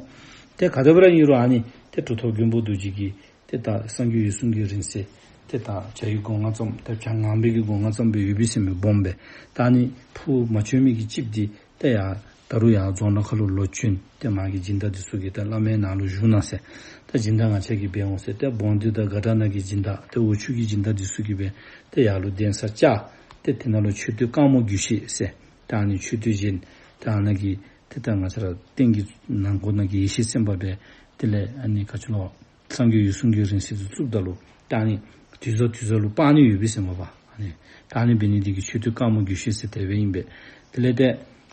ཏེ་ག་དེ་སྦེ་ར་ཨིན་རུང་ཨ་ནི་ཏེ་གྲུབ་ཐོབ་མགོན་པོ་རྡོ་རྗེ་གིས་ཏེ་ད་སངས་རྒྱས་འོད་སྲུང་གི་རིང་བསྲེལ་ཏེ་ད་བྱ་ཡི་སྒོ་ང་ཙམ་ཏེ་བྱ་ངང་པའི་གི་སྒོ་ང་ཙམ་སྦེ་ཡོད་པས་ཟེར་མས་སྦོམ་སྦེ། ད་ཨ་ནི་ཕུ་མ་བྱོན་མི་གི་ཅིག་འདི་ཏེ་ཡར་ད་རུང་ཡར་རྫོང་ནང་ཁ་ལུ་ལོག་བྱོན། ཏེ་མ་གི་སྦྱིན་བདག་འདི་ཚུ་གིས་ད་བླ་མའི་ནང་ལུ་བཞུགས་གནང་ཟེར། ད་སྦྱིན་བདག་ང་བཅས་ཀྱིས་འབད་འོང་ཟེར། ཏེ་བོང་འདི་དང་དགའ་དྲགས་ནགས་ཀྱི་སྦྱིན་བདག་ཏེ་འུ་ཆུ་གི་སྦྱིན་བདག་འདི་ཚུ་གིས་སྦེ་ཏེ་ཡར་ལུ་གདན་ས་བཅགས། ཏེ་དེ་ནང་ལུ་མཆོད་རྟེན་དཀར་མོ་རྒྱུད་བཤད་ཟེར། ད་ཨ་ནི་མཆོད་རྟེན་བཞེངས། ད་ཨ་ནཱ་གི་ཏེ་ད་ང་བཅས་ར་སྟེང་གི་ནང་སྒོ་ནང་གི་ཡེ་ཤེས་སེམས་དཔའ་སྦེ་དེ་ལས་ཨ་ནི་ག་ཅི་ལོ་སངས་རྒྱས་འོད་སྲུང་གི་རིང་བསྲེལ་འདི་བཙུགསཔ་ད་ལུ་ད་ཨ་ནི་དུས་ཚོད་དུས་ཚོད་ལུ་སྤར་ནི་ཡོད་པས་ཟེར་མས་པ། ཨ་ནི་ད་ཨ་ནི་འབད་ནི་འདི་གིས་མཆོད་རྟེན་དཀར་མོ་རྒྱུད་བཤད་ཟེར་དེ་སྦེ་ཨིན་པས། དེ་ལས་ཏེ་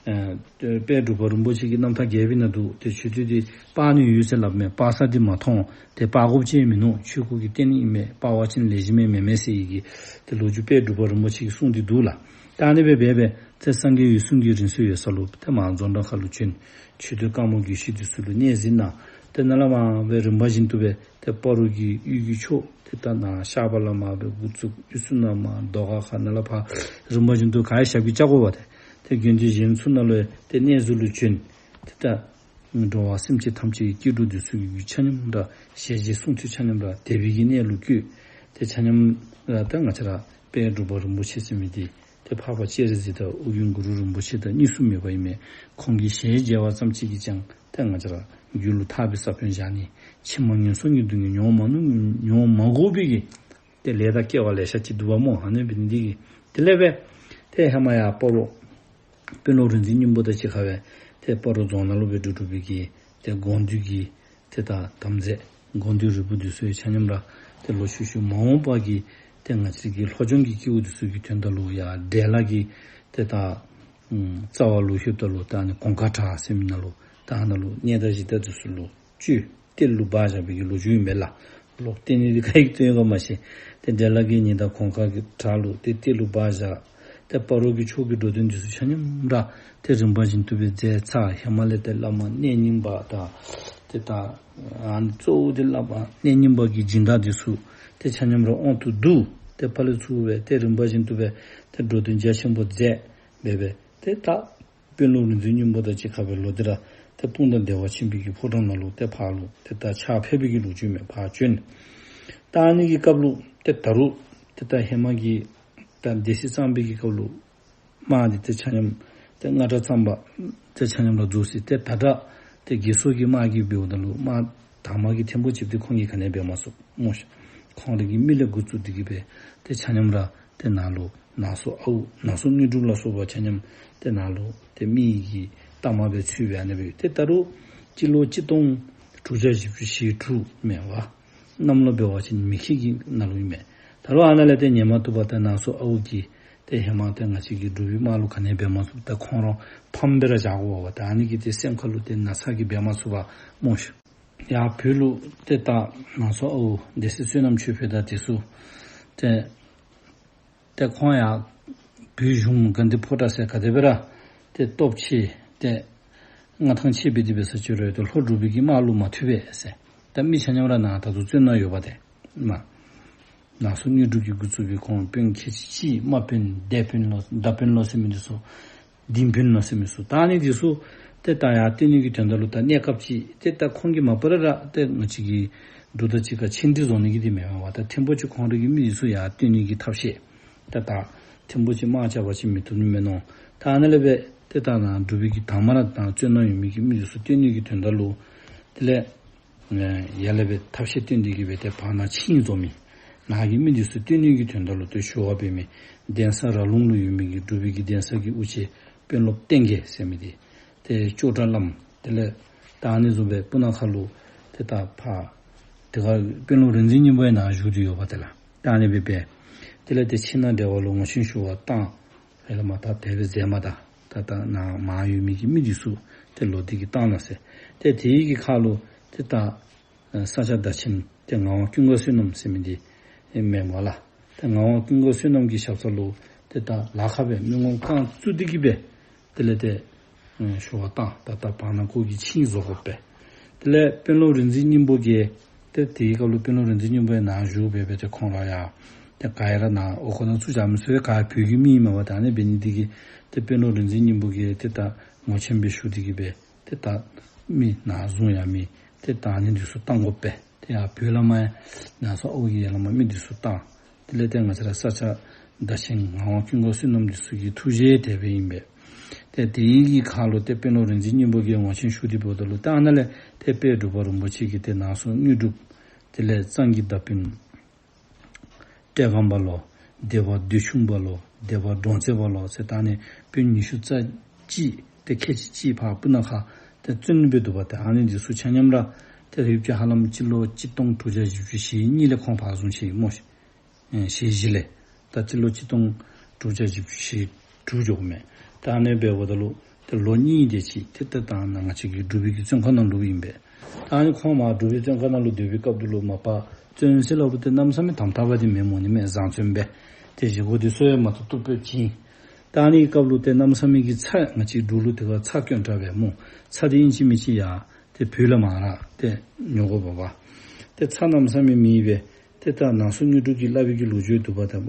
ཨ་དཔལ་འབྲུག་པ་རིན་པོ་ཆེ་གི་རྣམ་ཐར་རྒྱས་པའི་ནང་དུ་ཏེ་མཆོད་རྟེན་འདི་སྤར་ནི་ཡོད་ཟེར་སླབ་མས། སྤར་ས་འདི་མ་མཐོང་། ཏེ་སྤར་དགོཔ་ཅིག་མིན་ནུག། ཆོས་སྐུ་གི་རྟེན་ཨིན་མས། སྤར་བ་ཅིན་ལེགས་ཤོམ་མེན་མས་ཟེར་བའི་གི་ཏེ་ལོ་རྒྱུས་དཔལ་འབྲུག་པ་རིན་པོ་ཆེ་གིས་གསུངས་ཏེ་འདུག་ལགས། ད་ཨ་ནི་སྦེ་འབད་སྦེ་ཏེ་སངས་རྒྱས་འོད་སྲུང་གི་རིང་བསྲེལ་ཡོད་ས་ལུ་ཏེ་མར་རྫོང་བྲག་མཁར་ལུ་བྱོན། མཆོད་རྟེན་དཀར་མོ་རྒྱུད་བཤད་འདི་ཚུ་ལུ་གནས་གཟིགས་གནང་། ཏེ་ནཱ་ལས་མར་སྦེ་རིམ་པ་བཞིན་དུ་སྦེ་ཏེ་སྤ་རོ་གི་གཡུས་ཀྱི་ཕྱོགས་ཏེ་ད་ནཱ་ཤར་པ་ལས་མར་སྦེ་འགོ་བཙུགས་གཡུས་ཚུ་ནང་མར་རྡོ་ཁ་ཁ་ནཱ་ལས་ཕར་རིམ་པ་བཞིན་དུ་ག་ཡང་ཞབས་ཀྱིས་བཅག་དགོ་པས། ཏེ་ཏེ་དགོན་སྡེ་གཞན་ཚུ་ནང་ལུ་ཏེ་གནས་གཟིགས་ལུ་བྱོན། ཏེ་ད་འགྲོ་བ་སེམས་ཅན་ཐམས་ཅད་ཀྱི་སྐྱེ་འགྲོ་འདི་ཚུ་གི་རྒྱུད་ཆ་མཉམ་ར་ཞལ་མཇལ་གསུང་ཐོས་ཆ་མཉམ་ར་དད་པའི་གི་གནས་ལུ་བཀོད། ཏེ་ཆ་མཉམ་ར་ད་ང་བཅས་ར་དཔལ་འབྲུག་པ་རིན་པོ་ཆེ་ཟེར་མི་འདི་ཏེ་འཕགས་པ་སྤྱན་རས་གཟིགས་དང་ཨོ་རྒྱན་གུ་རུ་རིན་པོ་ཆེ་དང་གཉིས་སུ་མེད་པ་ཨིན་མས། ཁོང་གི་ཞལ་མཇལ་བ་ཙམ་ཅིག་གིས་ཀྱང་ཏེ་ང་བཅས་ར་རྒྱུད་ལུ་ཐར་པའི་ས་བོན་བཞག་ནི་ཕྱི་མ་ངན་སོང་གི་སྡུག་བསྔལ་མྱོང་མ་ནུ་མྱོང་མ་དགོ་པའི་གི་ཏེ་ལས་དང་སྐལ་བ་ལེ་ཤ་ཅིག་འདུག་པ་སྨོ། ཨ་ནི་འབད་ནི་འདི་གིས་དེ་ལས་སྦེ་ཏེ་ཧེ་མ་ཡར་སྤ་རོ་དཔོན་སློབ་རིག་འཛིན་སྙིང་པོ་དང་གཅིག་ཁར་སྦེ་ཏེ་སྤ་རོ་རྫོང་ནང་ལུ་སྦེ་འགྲོ་འགྲོ་བའི་གི་ཏེ་དགོངས་འདུས་ཀྱི་ཏེ་ད་དམ་རྫས་དགོངས་འདུས་རིལ་བུ་འདི་ཚུ་ཡང་ཆ་མཉམ་ར་ཏེ་ལོག་ཤུལ་ཤུལ་མ་འོངས་པ་གི་ཏེ་ང་བཅས་ཀྱི་ལྷོ་ལྗོངས་ཀྱི་སྐྱེ་བོ་འདི་ཚུ་གི་དོན་དག་ལུ་ཡར་འབྲས་ལ་གི་ཏེ་ད་ཨམ་རྩ་བ་ལུ་ལྷོདཔ་ད་ལུ་ད་ཨ་ནི་གོང་དཀར་བྲག་ཟེར་མི་ནང་ལུ་ད་ཨ་ནཱ་ལུ་གནས་བདག་གཞི་བདག་འདི་ཚུ་ལུ་བཅོལ། གཏེར་ལུ་སྦ་བཞག་པའི་གི་ལོ་རྒྱུས་ཨིན་པས་ལགས། ལོག་གཏེར་ནི་འདི་ག་གིས་བཏོན་ཡོད་ག་མ་ཤེས། ཏེ་འབྲས་ལ་གི་ཉི་ཟླ་གོང་དཀར་གྱི་བྲག་ལུ་ཏེ་གཏེར་ལུ་སྦ་བཞག། ཏེ་སྤ་རོ་གི་ཕྱོགས་ཀྱི་འགྲོ་དོན་འདི་ཚུ་ཆ་མཉམ་ར་ཏེ་རིམ་པ་བཞིན་དུ་སྦེ་མཛད་ཚར། ཧེ་མ་ལས་ཏེ་བླ་མ་གནས་རྙིང་པ་དང་ཏེ་ད་ཨ་ནི་གཙོ་བོ་འདི་བླ་མ་གནས་རྙིང་པ་གི་སྦྱིན་བདག་འདི་ཚུ་ཏེ་ཆ་མཉམ་ར་དབང་དུ་བསྡུས། ཏེ་ཕར་ལས་ཚུར་སྦེ་ཏེ་རིམ་པ་བཞིན་དུ་སྦེ་ཏེ་འགྲོ་དོན་རྒྱ་ཆེན་པོ་མཛད་སྦེ་སྦེ་ཏེ་ད་དཔོན་སློབ་རིག་འཛིན་སྙིང་པོ་དང་གཅིག་ཁར་སྦེ་ལོག་སྟེ་ར་ཏེ་སྤུངས་ཐང་བདེ་བ་ཆེན་པོའི་གི་ཕོ་བྲང་ནང་ལུ་ཏེ་ཕར་ལུ་ཏེ་ད་ཕྱག་ཕེབས་པའི་གི་ལོ་རྒྱུས་མས། ཕར་བྱོན། ད་ཨ་ནི་གི་སྐབས་ལུ་ཏེ་ད་རུང་ཏེ་ད་ཧེ་མ་གི་ད་སྡེ་སྲིད་གཙང་པའི་གི་སྐབས་ལུ་དམག་འདི་ཏེ་ཆ་མཉམ་ཏེ་རྔ་སྒྲ་གཙང་པ་ཏེ་ཆ་མཉམ་ལུ་རྫོགས་ཅི། ཏེ་ད་ད་ཏེ་དགེ་སོག་གི་དམག་གིས་འབདཝ་ད་ལུ་དམག་དང་དམག་གི་ཐེངས་པོ་གཅིག་འདི་ཁོང་གིས་ག་ནི་འབད་མ་ཚུགས་སྨོ་ཤ། ཁོང་རའི་གི་མི་ལས་འགོ་བཙུགས་ཏེ་གི་སྦེ་ཏེ་ཆ་མཉམ་ར་ཏེ་ནཱ་ལུ་ནང་སོ་ཨའུ་ནང་སོ་དངོས་གྲུབ་ལ་སོགས་པ་ཆ་མཉམ་ཏེ་ནཱ་ལུ་ཏེ་མི་གི་གཏའ་མ་སྦེ་ཚུད་སྦེ་ཨ་ནི་སྦེ་ཏེ་ད་རུང་སྤྱི་ལོ་གཅིག་སྟོང་དྲུག་བརྒྱ་བཞི་བཅུ་ཞེ་དྲུག་མས་པ། གནམ་ལོ་འབད་བ་ཅིན་མེ་ཁྱི་གི་ནང་ལུ་ཨིན་མས། ད་རུང་ཨ་ནཱ་ལས་ཏེ་ཉན་མ་བཏུབ་པར་ཏེ་ནང་སོ་ཨའུ་གིས་ ཏེ་ཧེ་མ་ཏེ་ང་བཅས་ཀྱི་འབྲུག་པའི་དམག་ལུ་ག་ནི་འབད་མ་ཚུགས། ད་ཁོང་ར་ཕམ་སྦེ་ར་བཞག་དགོཔ་འབད་བ། ད་ཨ་ནི་གིས་ཏེ་སེམས་ཁ་ལུ་ཏེ་ན་ཚ་གིས་འབད་མ་ཚུགས་པ་སྨོ་ཤིག། ཡར་བོད་ལུ་ཏེ་ད་ང་བཅས་ཨོ་སྡེ་སྲིད་བསོད་ནམས་ཆོས་འཕེལ་དང་དེ་ཚུ་ཏེ་ཏེ་ཁོང་ཡང་བོད་གཞུང་དགའ་ལྡན་ཕོ་བྲང་ཟེར་ག་དེ་སྦེ་ར་ཏེ་སྟོབས་ཆེ། ཏེ་མངའ་ཐང་ཆེ་སྦེ་དེ་སྦེ་ཟེར་ཅི་རུང་ཏེ་ལྷོ་འབྲུག་པའི་གི་དམག་ལུ་མ་ཐུབ་པས་ཟེར། ད་མི་ཆ་མཉམ་ར་ནཱ་ད་ལྟོ་བཙོན་ནང་ཡོདཔ་ཏེ་མ། ནང་སོ་དངོས་གྲུབ་ཀྱིས་འགོ་བཙུགས་པའི་ཁོང་དཔོན་ཁལ་གཅིག་དམག་དཔོན་སྡེ་དཔོན་ལོ་ཟླ་དཔོན་ལོ་ཟེར་མི་འདི་ཚུ། ལྡིང་དཔོན་ལོ་ཟེར་མི་ཚུ། ད་ཨ་ནི་འདི་ཚུ་ཏེ་ད་ཡར་བཏོན་ནི་གི་དོན་དག་ལུ་ད་གནས་སྐབས་ཅིག་ཏེ་ད་ཁོང་གིས་མ་པ་ར་ར་ཏེ་ང་བཅས་ཀྱི་འབྲུག་དང་གཅིག་ཁར་ཆིངས་འགྲིག་བཟོ་ནི་གི་འདི་མེན་པར་ད་ཐེངས་པོ་ཅིག་ཁོང་རའི་གི་མི་འདི་ཚུ་ཡར་བཏོན་ནི་གི་ཐབས་ཤེས། ཏེ་ད་ཐེངས་པོ་ཅིག་དམག་རྐྱབ་པ་ཅིན་མི་བཏུབ་ནི་མས་མནོ། ད་ཨ་ནཱ་ལས་སྦེ་ཏེ་ད་ནཱ་འབྲུག་པའི་གི་དང་མ་ར་ད་བཙོན་ནང་ཡོད་མི་གི་མི་འདི་ཚུ་བཏོན་ནི་གི་དོན་དག་ལུ། དེ་ལས་ཡར་ལས་སྦེ་ཐབས་ཤེས་བཏོན་ཏེ་གི་སྦེ་ཏེ་བར་ན་ཆིངས་བཟོ་མི། ནཱ་གི་མི་འདི་ཚུ་བཏོན་ནི་གི་དོན་དག་ལུ་ཏེ་ཞུ་བ་འབད་མི་གདན་ས་ར་ལུང་ལུ་ཡོད་མི་གི་འབྲུག་པའི་གི་གདན་ས་གི་དབུ་ཆེ་དཔོན་སློབ་བསྟན་རྒྱས་ཟེར་མི་འདི། ཏེ་ཅོག་གྲྭ་བླམ། དེ་ལས་ད་ཨ་ནི་བཟུམ་སྦེ་སྤུ་ན་ཁ་ལུ་ཏེ་ད་ཕར་དེ་ཁར་དཔོན་སློབ་རིག་འཛིན་སྙིང་པོ་ཡང་ནཱ་བཞུགས་ཏེ་ཡོདཔ་ཏེ་ལགས། ད་ཨ་ནི་སྦེ་སྦེ། དེ་ལས་ཏེ་ཕྱི་ནང་འབྲེལ་བ་ལུ་ངོ་ཆེན་ཞུ་བར་བཏང་། ཡར་ལས་མར་ད་དེ་སྦེ་མཛད་མ་ད། ད་ད་ནཱ་མར་ཡོད་མི་གི་མི་འདི་ཚུ་ཏེ་ལོག་སྟེ་གི་བཏང་ན་ཟེར། ཏེ་དེའི་གི་ཁར་ལུ་ཏེ་ད་ས་སྐྱ་བདག་ཆེན་ཏེ་ངག་དབང་ཀུན་དགའ་བསོད་ནམས་ཟེར་མི་འདི་མེན་མས་ལགས། ཏེ་ངག་དབང་ཀུན་དགའ་བསོད་ནམས་ཀྱི་ཞབས་ས་ལུ་ཏེ་ད་ལཱ་ཁག་སྦེ་མི་ངོམ་རྐང་བཙུགས་ཏེ་གི་སྦེ། དེ་ལས་ཏེ་ཞུ་བར་བཏང་། ད་ད་བར་ན་ཁོ་གིས་ཆིངས་བཟོ་དགོ་པས། དེ་ལས་དཔོན་སློབ་རིག་འཛིན་སྙིང་པོ་གིས་ཏེ་དེའི་སྐབས་ལུ་དཔོན་སློབ་རིག་འཛིན་སྙིང་པོ་ཡང་ནཱ་བཞུགས་སྦེ་སྦེ་ཏེ་ཁོང་ར་ཡང་ཏེ་ག་ཡ་ར་ནཱ་འོག་ཁང་ནང་བཙུགས་བཞག་མི་ཚུ་ཡང་ག་བོད་ཀྱི་མི་ཨིན་མས་པ། ད་ཨ་ནི་འབད་ནི་འདི་གིས་ཏེ་དཔོན་སློབ་རིག་འཛིན་སྙིང་པོ་གིས་ཏེ་ད་ངོ་ཆེན་སྦེ་ཞུ་སྟེ་གི་སྦེ་ཏེ་ད་མི་ནཱ་བཟུང་ཡང་མི་ཏེ་ད་ཨ་ནི་འདི་ཚུ་བཏང་དགོ་པས། ཏེ་ཡར་བོད་ལས་མར་ཡང་ནཱ་སོ་ཨོ་གི་ཡར་ལས་མར་མི་འདི་ཚུ་བཏང་། དེ་ལས་ཏེ་ང་བཅས་ར་ས་སྐྱ་བདག་ཆེན་ངག་དབང་ཀུན་དགའ་བསོད་ནམས་འདི་ཚུ་གི་ཐུགས་བཞེད་དེ་སྦེ་ཨིན་པས། ཏེ་དེའི་གི་ཁར་ལུ་ཏེ་དཔོན་སློབ་རིག་འཛིན་སྙིང་པོ་གིས་ངོ་ཆེན་ཞུ་སྟེ་འབདཝ་ད་ལུ་ཏེ་ཨ་ནཱ་ལས་ཏེ་དཔལ་འབྲུག་པ་རིན་པོ་ཆེ་གིས་ཏེ་ནང་སོ་དངོས་གྲུབ། དེ་ལས་གཙང་གི་བདག་དཔོན་བཀྲས་སྒང་པ་ལོ། སྡེ་པ་འདོད་ཆུང་པ་ལོ། སྡེ་པ་འབྲོང་རྩེ་པ་ལོ་ཟེར་ད་ཨ་ནི་དཔོན་ཉི་ཤུ་རྩ་གཅིག་ཏེ་ཁལ་གཅིག་གཅིག་ཕར་སྤུ་ན་ཁ་ཏེ་བཙོན་སྦེ་འདུག་པ། ཏེ་ཨ་ནི་འདི་ཚུ་ཆ་མཉམ་ར་ཏེ་ཡུདཔ་ཅིག་ཧ་ལམ་སྤྱི་ལོ་གཅིག་སྟོང་དྲུག་བརྒྱ་བཞི་བཅུ་ཞེ་གཉིས་ལས་ཁོང་ཕར་བཟུང་ཅི་སྨོ་ཤིག། ཨེ་ཞེ་བཞི་ལས། ད་སྤྱི་ལོ་གཅིག་སྟོང་དྲུག་བརྒྱ་བཞི་བཅུ་ཞེ་དྲུག་འགྱོཝ་མས། ད་ཨ་ནི་འབདཝ་ད་ལུ་ཏེ་ལོ་གཉིས་དེ་ཅིག་ཏེ་ཏེ་ད་ནཱ་ང་བཅས་ཀྱི་འབྲུག་པའི་གི་བཙོན་ཁང་ནང་ལུ་ཨིན་པས། ད་ཨ་ནི་ཁོང་མར་འབྲུག་པའི་བཙོན་ཁང་ནང་ལུ་སྡོད་པའི་སྐབས་དེ་ལུ་མ་པ་བཙོན་ཟེར་སླབ་རུང་ཏེ་གནམ་མེད་ས་མེད་དམ་དྲགས་པ་འདི་མེན་སྨོ་ནི་མས། བཟང་བཙོན་སྦེ་ཏེ་བཞེས་སྒོ་འདི་ཚུ་ཡང་མ་ཐུབ་ཐུབ་སྦེ་བྱིན། ད་ཨ་ནི་སྐབས་ལུ་ཏེ་གནམ་མེད་ས་མེད་ཀྱི་ཚྭ་ང་བཅས་འབྲུག་ལུ་དེ་ཁར་ཚྭ་དཀོན་དྲགས་པས་སྨོ། ཚྭ་འདི་ཨིན་ཅི་མིན་ཅི་ཡར་ཏེ་བོད་ལས་མར་ར་ཏེ་ཉོ་དགོཔ་འབད་བ། ཏེ་ཚྭ་གནམ་མེད་ས་མེད་མེད་པས། ཏེ་ད་ནང་སོ་དངོས་གྲུབ་ཀྱིས་སླབ་པའི་གི་ལོ་རྒྱུས་འདུག་པ། ད་བ་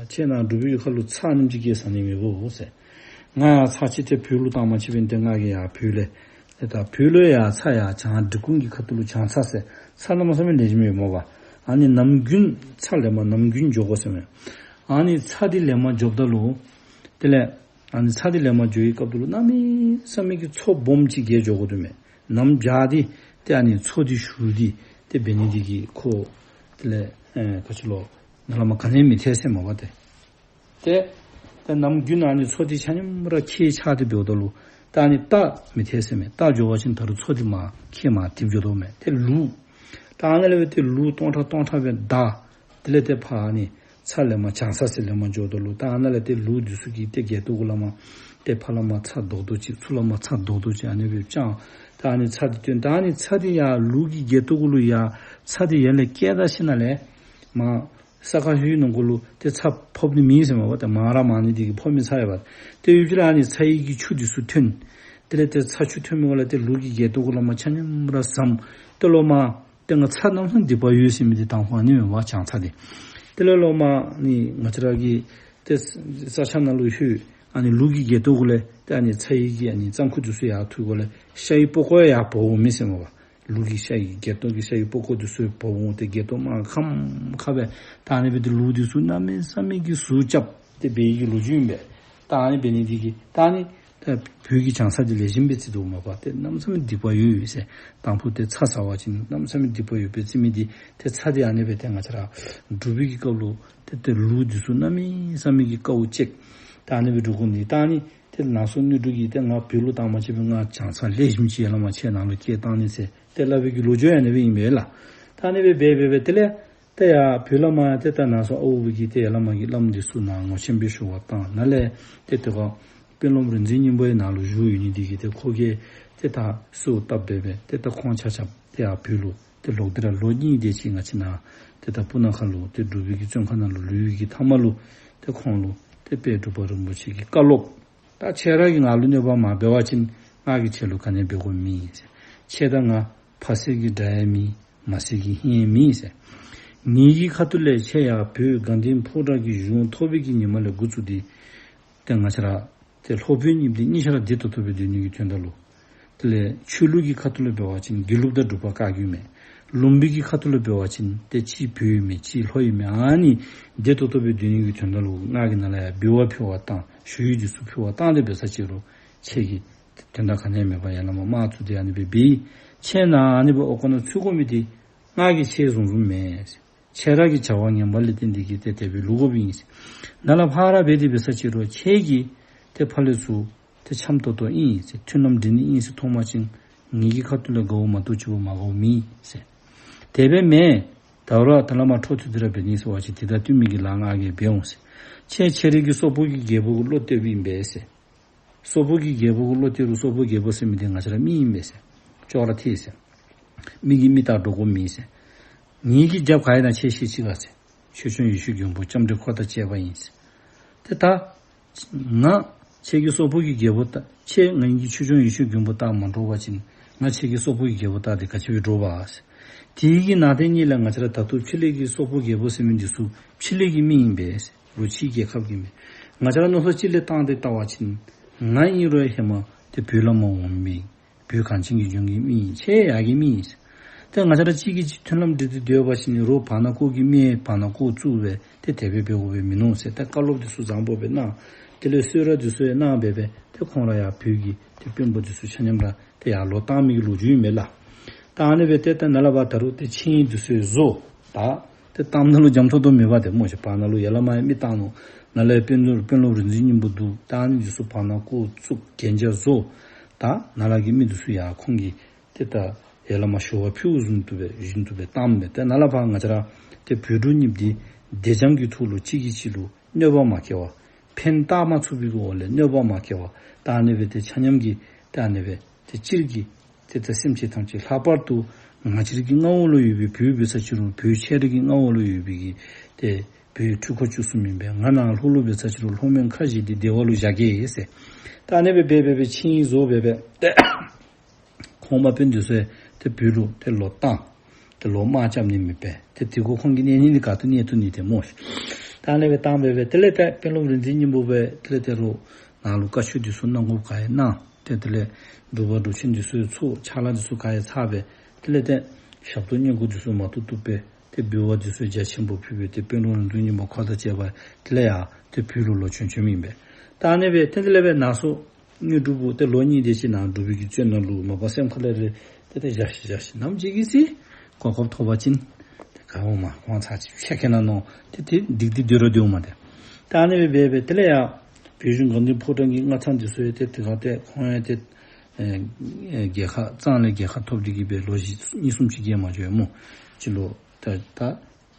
ཁྱེད་ནཱ་འབྲུག་པའི་གཡུས་ཁ་ལུ་ཚྭ་ཨ་ནེམ་ཅིག་གིས་ཟ་ནི་མེད་གོ་ཟེར། ང་ཡང་ཚྭ་ཅིག་ཏེ་བོད་ལུ་བཏང་པ་ཅིན་འབདན་ཏེ་ང་གིས་ཡར་བོད་ལས་ཏེ་ད་བོད་ལུ་ཡང་ཚྭ་ཡར་བྱང་འབྲི་གུང་གི་ཁ་ཐུག་ལུ་བྱང་ཚྭ་ཟེར་ཚྭ་གནམ་མེད་ས་མེད་ལེགས་ཤོམ་ཡོད་སྨོ་པ། ཨ་ནི་ནམ་རྒྱུན་ཚྭ་ལེན་པར་ནམ་རྒྱུན་འགྱོ་དགོ་ཟེར་མས། ཨ་ནི་ཚྭ་འདི་ལེན་པར་འགྱོཝ་ད་ལུ་དེ་ལས་ཨ་ནི་ཚྭ་འདི་ལེན་པར་འགྱོ་བའི་སྐབས་དེ་ལུ་གནམ་མེད་ས་མེད་ཀྱི་མཚོ་སྦོམ་ཅིག་བརྒལ་འགྱོ་དགོ་དོ་མས། གནམ་བྱཱར་འདི་ཏེ་ཨ་ནི་མཚོ་འདི་ཞུ་སྟེ་ཏེ་འབད་ནི་འདི་གིས་ཁོ་དེ་ལས་ཨེ་ག་ཅི་ལོ་ནཱ་ལས་མར་ག་ནི་མི་ཐལ་ཟེར་མས་པ་ཏེ། ཏེ་ཏེ་གནམ་དགུན་ཨ་ནི་མཚོ་འདི་ཆ་མཉམ་ར་ཁྱེགས་ཆགས་ཏེ་འབདཝ་ད་ལུ་ད་ཨ་ནི་རྟ་མི་ཐལ་ཟེར་མས། རྟ་འགྱོ་བ་ཅིན་ད་རུང་མཚོ་འདི་མར་ཁྱེགས་མར་འདེབས་འགྱོ་དོ་མས། ཏེ་ལུག་ད་ཨ་ནཱ་ལས་སྦེ་ཏེ་ལུག་སྟོང་ཕྲག་སྟོང་ཕྲག་སྦེ་བདའ། དེ་ལས་ཏེ་ཕར་ཨ་ནི་ཚྭ་ལེན་པར་བྱང་ཚྭ་ཟེར་ལེན་པར་འགྱོཝ་ད་ལུ་ད་ཨ་ནཱ་ལས་ཏེ་ལུག་འདི་ཚུ་གིས་ཏེ་སྒལ་ཏོ་གུ་ལས་མར་ཏེ་ཕར་ལས་མར་ཚྭ་རྡོག་རྡོག་ཅིག་ཚུར་ལས་མར་ཚྭ་རྡོག་རྡོག་ཅིག་ཨ་ནི་སྦེ་བཅང་། ད་ཨ་ནི་ཚྭ་འདི་བཏོན། ད་ཨ་ནི་ཚྭ་འདི་ཡར་ལུག་གི་སྒལ་ཏོ་གུ་ལུ་ཡར་ཚྭ་འདི་ཡར་ལས་བསྐྱལ་ད་ཞིནམ་ལས་མར་ས་ཁ་ཧུད་ནང་གུ་ལུ་ཏེ་ཚྭ་ཕབ་ནི་མེད་ཟེར་མས་པ། ཏེ་མར་ར་མར་ནི་འདི་གིས་ཕབ་མི་ཚར་ཡོདཔ། ཏེ་ཡུདཔ་ཅིག་ར་ཨ་ནི་ཚྭ་ཡི་གི་ཆུ་འདི་ཚུ་ཐོན། དེ་ལས་ཏེ་ཚྭ་ཆུ་ཐོན་མི་འོང་ལས་ཏེ་ལུག་གི་སྒལ་ཏོ་གུ་ལས་མར་ཆ་མཉམ་ར་ཟམ། ཏེ་ལོག་མར་ཏེ་ང་ཚྭ་གནམ་མེད་ས་མེད་སྡིག་པ་ཡོད་ཟེར་མི་འདི་དང་ཕུ་ཨ་ནི་མས་པ་བྱང་ཚྭ་འདི། དེ་ལས་ལོག་མར་ནི་ང་བཅས་ར་གི་ཏེ་ས་ཆ་ནང་ལུ་ལྷོད། ཨ་ནི་ལུག་གི་སྒལ་ཏོ་གུ་ལས་ཏེ་ཨ་ནི་ཚྭ་ཡི་གི་ཨ་ནི་རྩང་ཁུ་འདི་ཚུ་ཡར་འཐུ་དགོཔ་ལས་ཤ་ཡི་པགས་ཀོ་ཡང་ཡར་བབས་འོང་མས་ཟེར་མས་པ། ལུག་གི་ཤ་ཡི་སྒལ་ཏོ་གི་ཤ་ཡི་པགས་ཀོ་འདི་ཚུ་བབས་འོང་། ཏེ་སྒལ་ཏོ་དམར་ཁམ་ཁ་སྦེ་ད་ཨ་ནི་སྦེ་ཏེ་ལུག་འདི་ཚུ་གནམ་མེད་ས་མེད་ཀྱི་ཟུག་རྐྱབ་སྟེ་འབད་ཡི་གི་ལོ་རྒྱུས་ཨིན་པས། ད་ཨ་ནི་འབད་ནི་འདི་གིས་ད་ཨ་ནི་ད་བོད་ཀྱི་བྱང་ཚྭ་འདི་ལེགས་ཤོམ་སྦེ་བརྩི་དོ་མས་པ། ཏེ་གནམ་མེད་ས་མེད་སྡིག་པ་ཡོད་ཡོད་ཟེར། དང་ཕུ་ཏེ་ཚྭ་ཟ་བ་ཅིན་གནམ་མེད་ས་མེད་སྡིག་པ་ཡོད་པའི་བརྩི་མི་འདི་ཏེ་ཚྭ་འདི་ཨ་ནི་སྦེ་ཏེ་ང་བཅས་ར་འབྲུག་པའི་གི་སྐབས་ལུ་ཏེ་ཏེ་ལུག་འདི་ཚུ་གནམ་མེད་ས་མེད་ཀྱི་དཀའཝ་སྤྱད། ད་ཨ་ནི་སྦེ་འགྱོ་དགོ་ནི། ད་ཨ་ནི་ཏེ་ནང་སོ་དངོས་གྲུབ་ཀྱིས་ཏེ་ང་བོད་ལུ་བཏང་པ་ཅིན་ང་བྱང་ཚྭ་ལེགས་ཤོམ་ཅིག་ཡར་ལས་མར་ཁྱེད་ནང་ལུ་བསྐྱལ་བཏང་ནི་ཟེར་ཏེ་སླབ་པའི་གི་ལོ་རྒྱུས་ཨ་ནི་སྦེ་ཨིན་པས་ལགས། ད་ཨ་ནི་སྦེ་འབད་འབད་འབད་དེ་ལས་ ཏེ་ཡར་བོད་ལས་མར་ཏེ་ད་ནང་སོ་ཨའུ་བུ་གིས་ཏེ་ཡར་ལས་མར་གྱི་བླམ་འདི་ཚུ་ནཱ་ངོ་ཆེན་པོ་ཞུ་བར་བཏང་། ནཱ་ལས་ཏེ་ཏེ་ཁོ་དཔོན་སློབ་རིག་འཛིན་སྙིང་པོ་ཡང་ནཱ་ལུ་བཞུགས་ཡོད་ནི་འདི་གིས་ཏེ་ཁོ་གིས་ཏེ་ད་གསོལཝ་བཏབ་སྦེ་སྦེ་ཏེ་ད་ཁོང་ཆ་ཁྱབ་ཏེ་ཡར་བོད་ལུ་ཏེ་ལོག་སྟེ་ར་ལོ་གཉིས་དེ་ཅིག་ང་བཅས་ནཱ་ཏེ་ད་སྤུ་ན་ཁ་ལུ་ཏེ་འབྲུག་པའི་གི་བཙོན་ཁང་ནང་ལུ་ལུས་པའི་གི་མཐའ་མ་ལུ་ཏེ་ཁོང་ལུ་ཏེ་དཔལ་འབྲུག་པ་རིན་པོ་ཆེ་གིས་བཀའ་སློབ། ད་ཁྱེད་ར་གིས་ང་ལུ་གནོད་པ་མ་འབད་བ་ཅིན་ང་གིས་ཁྱེད་ལུ་ག་ནི་འབད་དགོཔ་མེད་ཟེར། ཁྱེད་དང་ང་ཕ་སྲིད་ཀྱི་དགྲ་ཡང་མེན། མ་སྲིད་ཀྱི་ཧིང་ཡང་མེན་ཟེར། ངེ་གི་ཁ་ཐུག་ལས་ཁྱེད་ཡར་བོད་དགའ་ལྡན་ཕོ་བྲང་གི་གཞུང་ཐོབ་པའི་གི་ཉིནམ་ལས་འགོ་བཙུགས་ཏེ་ཏེ་ང་བཅས་ར་ཏེ་སློབ་དཔོན་གཉིས་འདི་གཉིས་ཆ་ར་བདེ་ཏོག་ཏོ་སྦེ་སྡོད་ནི་གི་དོན་དག་ལུ། དེ་ལས་ཆོས་ལུགས་ཀྱི་ཁ་ཐུག་ལུ་འབད་བ་ཅིན་དགེ་ལུགས་དང་འབྲུག་པ་བཀའ་བརྒྱུད་མས། ལུང་པའི་གི་ཁ་ཐུག་ལུ་འབད་བ་ཅིན་ཏེ་གཅིག་བོད་ཡུལ་མས་གཅིག་ལྷོ་ཡུལ་མས། ཨ་ནི་བདེ་ཏོག་ཏོ་སྦེ་སྡོད་ནི་གི་དོན་དག་ལུ་ང་གིས་ནཱ་ལས་ཡར་འབུལ་བ་ཕུལ་བར་བཏང་ཞུ་ཡིག་འདི་ཚུ་ཕུལ་བར་བཏང་སྟེ་འབད་ས་ཅིག་རུང་ཁྱེད་ཀྱིས་དོན་དག་ག་ནི་ཡང་མེད་པར་ཡར་ལས་མར་དམག་བཙུགས་ཏེ་ཨ་ནི་སྦེ་འབད། ཁྱེད་ནཱ་ཨ་ནི་སྦེ་འོག་ཁང་ནང་ཚུད་དགོ་མི་འདི་ང་གིས་ཁྱེད་བཟུང་བཟུངམ་མས། ཁྱེད་ར་གི་བྱ་བ་ངན་པ་ལས་བརྟེན་ཏེ་གིས་ཏེ་དེ་སྦེ་ལུས་དགོཔ་ཨིན་ཟེར། ནཱ་ལས་ཕར་འབད་དེ་འབད་ས་ཅིག་རུང་ཁྱེད་ཀྱིས་ཏེ་ཕར་ལས་ཚུར་ཏེ་འཆམ་ཏོག་ཏོ་ཨིན་ཟེར་མཐུན་ལམ་འགྲིག་ནི་ཨིན་ཟེར་མཐོང་པ་ཅིན་ངེ་གི་ཁ་ཐུག་ལས་དགའཝ་མ་གཏོགས་ཅིག་པོ་མ་དགའཝ་མེད་ཟེར། དེ་སྦེ་མེན། ད་རུང་ད་ལས་མར་འཕྲོ་མཐུད་དེ་ར་འབད་ནི་ཟེར་བ་ཅིན་དེ་དང་བསྟུན་མི་གི་ལཱ་ང་གིས་འབད་འོང་ཟེར། ཁྱེད་ཁྱེད་རའི་གི་སོག་པོ་གི་རྒྱལ་པོ་གི་བློ་གཏད་པའི་ཨིན་པས་ཟེར། སོག་པོ་གི་རྒྱལ་པོ་གི་བློ་གཏད་རུང་སོག་པོ་རྒྱལ་པོ་ཟེར་མི་འདི་ང་བཅས་ར་མི་ཨིན་པས་ཟེར། ཅོག་ར་འཐད་ཟེར། མི་གིས་མི་ལྟར་འགྲོ་དགོཔ་མེད་ཟེར། ངེ་གི་རྒྱབ་ཁ་ཡང་ན་ཁྱེད་ཤེས་ཅི་ག་ཟེར། ཆོས་སྐྱོང་ཡེ་ཤེས་མགོན་པོ་ལྕམ་དྲལ་འཁོར་དང་བཅས་པ་ཨིན་ཟེར། ཏེ་ད་ང་ཁྱེད་ཀྱི་སོག་པོ་གི་རྒྱལ་པོ་ད་ཁྱེད་ངེ་གི་ཆོས་སྐྱོང་ཡེ་ཤེས་མགོན་པོ་ལྟར་མ་འགྲོ་བ་ཅིན་ང་ཁྱེད་ཀྱི་སོག་པོ་གི་རྒྱལ་པོ་ལྟར་ཏེ་ག་ཅི་སྦེ་འགྲོ་བ་ཟེར། དེ་གི་ནང་དེ་ཉིད་ལས་ང་བཅས་ར་ད་ལྟོ་ཕྱི་ལས་ཀྱི་སོག་པོ་རྒྱལ་པོ་ཟེར་མི་འདི་ཚུ་ཕྱི་ལས་ཀྱི་མི་ཨིན་པས་ཟེར། རོགས་ཕྱིའི་རྒྱལ་ཁབ་ཀྱི་མི། ང་བཅས་ར་མནོ་བསམ་གཅིག་ལས་བཏང་སྟེ་བལྟ་བ་ཅིན་ང་ཨིན་རུང་ཧེ་མ་ཏེ་བོད་ལས་མར་འོང་མི་བོད་གངས་ཅན་གྱི་ལྗོངས་ཀྱི་མི་ཨིན། ཁྱེད་ཡར་གྱི་མི་ཨིན། ཏེ་ང་བཅས་ར་གཅིག་གིས་གཅིག་མཐུན་ལམ་འགྲིག་སྟེ་སྡོད་པ་ཅིན་རོགས་བར་ན་ཁོ་གི་མི་བར་ན་ཁོ་བཙུགས་སྦེ་ཏེ་དེ་སྦེ་འབད་དགོ་པས་མིན་ནུག་ཟེར་ཏེ་བཀའ་སློབ་འདི་ཚུ་བཟང་པོ་སྦེ་གནང་། དེ་ལས་གསོལ་རས་འདི་ཚུ་ཡང་གནང་སྦེ་སྦེ་ཏེ་ཁོང་ར་ཡར་བོད་ཀྱི་ཏེ་དཔོན་པོ་འདི་ཚུ་ཆ་མཉམ་ར་ཏེ་ཡར་ལོག་བཏང་མི་གི་ལོ་རྒྱུས་ཨིན་མས་ལགས། ད་ཨ་ནི་སྦེ་ཏེ་ད་ནཱ་ལས་ཕར་ད་རུང་ཏེ་ཆིངས་ཡིག་འདི་ཚུ་ཡང་བཟོ། ད་ཏེ་གཏམ་ནང་ལུ་འཇམ་ཏོང་ཏོ་མེད་པ་ཏེ་སྨོ་ཤེ། བར་ན་ལུ་ཡར་ལས་མར་ཡང་མི་བཏང་ནུག། ནཱ་ལས་དཔོན་དཔོན་སློབ་རིག་འཛིན་སྙིང་པོ་འདུག། ད་ཨ་ནི་འདི་ཚུ་བར་ན་བཀོག་བཙུགས་གན་རྒྱ་བཟོ། ད་ནཱ་ལས་ཀྱི་མི་འདི་ཚུ་ཡར་ཁོང་གིས་ཏེ་ད་ཡར་ལས་མར་ཞུ་བ་ཕུལ་བཟུམ་དུ་སྦེ་བཞིན་དུ་སྦེ་བཏངམ་མས། ཏེ་ནཱ་ལས་ཕར་ང་བཅས་ར་ཏེ་བོད་འབྲུག་གཉིསཔོ་འདི་བདེ་འཇམ་གྱི་ཐོག་ལུ་གཅིག་གིས་གཅིག་ལུ་གནོད་པ་མ་བསྐྱལ་བར་ཕན་བཏགས་མ་ཚུགས་པའི་གི་འོག་ལས་གནོད་པ་མ་བསྐྱལ་བར་ད་ཨ་ནི་སྦེ་ཏེ་ཆ་མཉམ་གྱིས་ཏེ་ཨ་ནི་སྦེ་ཏེ་སྤྱིར་གྱི་ཏེ་ད་སེམས་ཅན་ཐམས་ཅད་ལྷག་པར་དུ་ང་བཅས་རའི་གི་མངའ་འོག་ལུ་ཡོད་པའི་བོད་འབད་ས་ཅིག་རུང་བོད་ཁྱེད་རའི་གི་མངའ་འོག་ལུ་ཡོད་པའི་གི་ཏེ་བོད་འཁྲུལ་འཁོར་བཅུ་གསུམ་ཨིན་པས། ང་ནཱ་ལྷོ་ལུ་འབད་ས་ཅིག་རུང་ལྷོ་མོན་ཁ་བཞི་འདི་བདེ་བ་ལུ་བཞག་གེ་ཟེར། ད་ཨ་ནི་སྦེ་འབད་འབད་འབད་ཆིངས་ཡིག་བཟོ་འབད་འབད་ཏེ་གོང་མ་དཔོན་འདི་ཚུ་ཡང་ཏེ་བོད་ལུ་ཏེ་ལོག་བཏང་། ཏེ་ལོག་དམག་རྐྱབ་ནི་མེད་པས། ཏེ་དེ་གུ་ཁོང་གིས་གནས་ནི་འདི་ག་ཏེ་གནས་བཏུབ་ནི་ཏེ་སྨོ་ཤེ། ད་ཨ་ནི་སྦེ་བཏང་འབད་འབད་དེ་ལས་ཏེ་དཔོན་སློབ་རིག་འཛིན་སྙིང་པོ་སྦེ་དེ་ལས་ཏེ་རོགས་ནཱ་ལུ་བཀའ་ཆོས་འདི་ཚུ་གནང་དགོཔ་ག་ཡང་གནང་། ཏེ་དེ་ལས་འབྲུག་པ་འབྲུག་ཆེན་འདི་ཚུ་ཡང་ཚོགས། ཕྱག་ལཱ་འདི་ཚུ་ག་ཡང་ཚར་འབད་དེ་ལས་ཏེ་ཞབས་ཏོག་བསྙེན་བཀུར་འདི་ཚུ་མ་ཐུབ་ཐུབ་སྦེ་ཏེ་འབུལ་བ་འདི་ཚུ་རྒྱ་ཆེན་པོ་ཕུལ་སྦེ་ཏེ་དཔོན་སློབ་རིག་འཛིན་སྙིང་པོ་ཁོ་དང་བཅས་པ་དེ་ལས་ཡར་ཏེ་བོད་ལུ་ལོག་བྱོན་བྱོནམ་ཨིན་པས། ད་ཨ་ནི་སྦེ་ཏེ་དེ་ལས་སྦེ་ནཱ་སོ་དངོས་གྲུབ་པོ་ཏེ་ལོ་གཉིས་དེ་ཅིག་ནཱ་འབྲུག་པའི་གི་བཙོན་ནང་ལུ་མ་པ་སེམས་ཁ་ལས་རེ་ཏེ་ཏེ་བཞག་ཤིག་བཞག་ཤིག་ནམ་ཅིག་གི་ཚེ་གོ་སྐབས་ཐོབ་པ་ཅིན་ཏེ་ག་འོང་མ་ཁོང་ཚར་ཅིག་ཕྱེད་ཀ་ནང་ནོ་ཏེ་ཏེ་སྡིགས་ཏེ་སྡོད་ར་སྡོདཔ་མས་ཏེ། ད་ཨ་ནི་སྦེ་འབད་འབད་དེ་ལས་ཡར་བོད་གཞུང་དགའ་ལྡན་ཕོ་བྲང་གི་མངའ་ཐང་འདི་ཚུ་ཡང་ཏེ་དེ་ཁར་ཏེ་ཁོང་ཡང་ཏེ་ཨེ་ཨེ་རྒྱལ་ཁ་གཙང་ལས་རྒྱལ་ཁ་ཐོབ་སྟེ་གིས་སྦེ་ལོ་བཞི་གཉིས་གསུམ་ཅིག་བརྒལ་མ་འགྱོ་ཡི་སྨོ། སྤྱི་ལོ་ད་ད་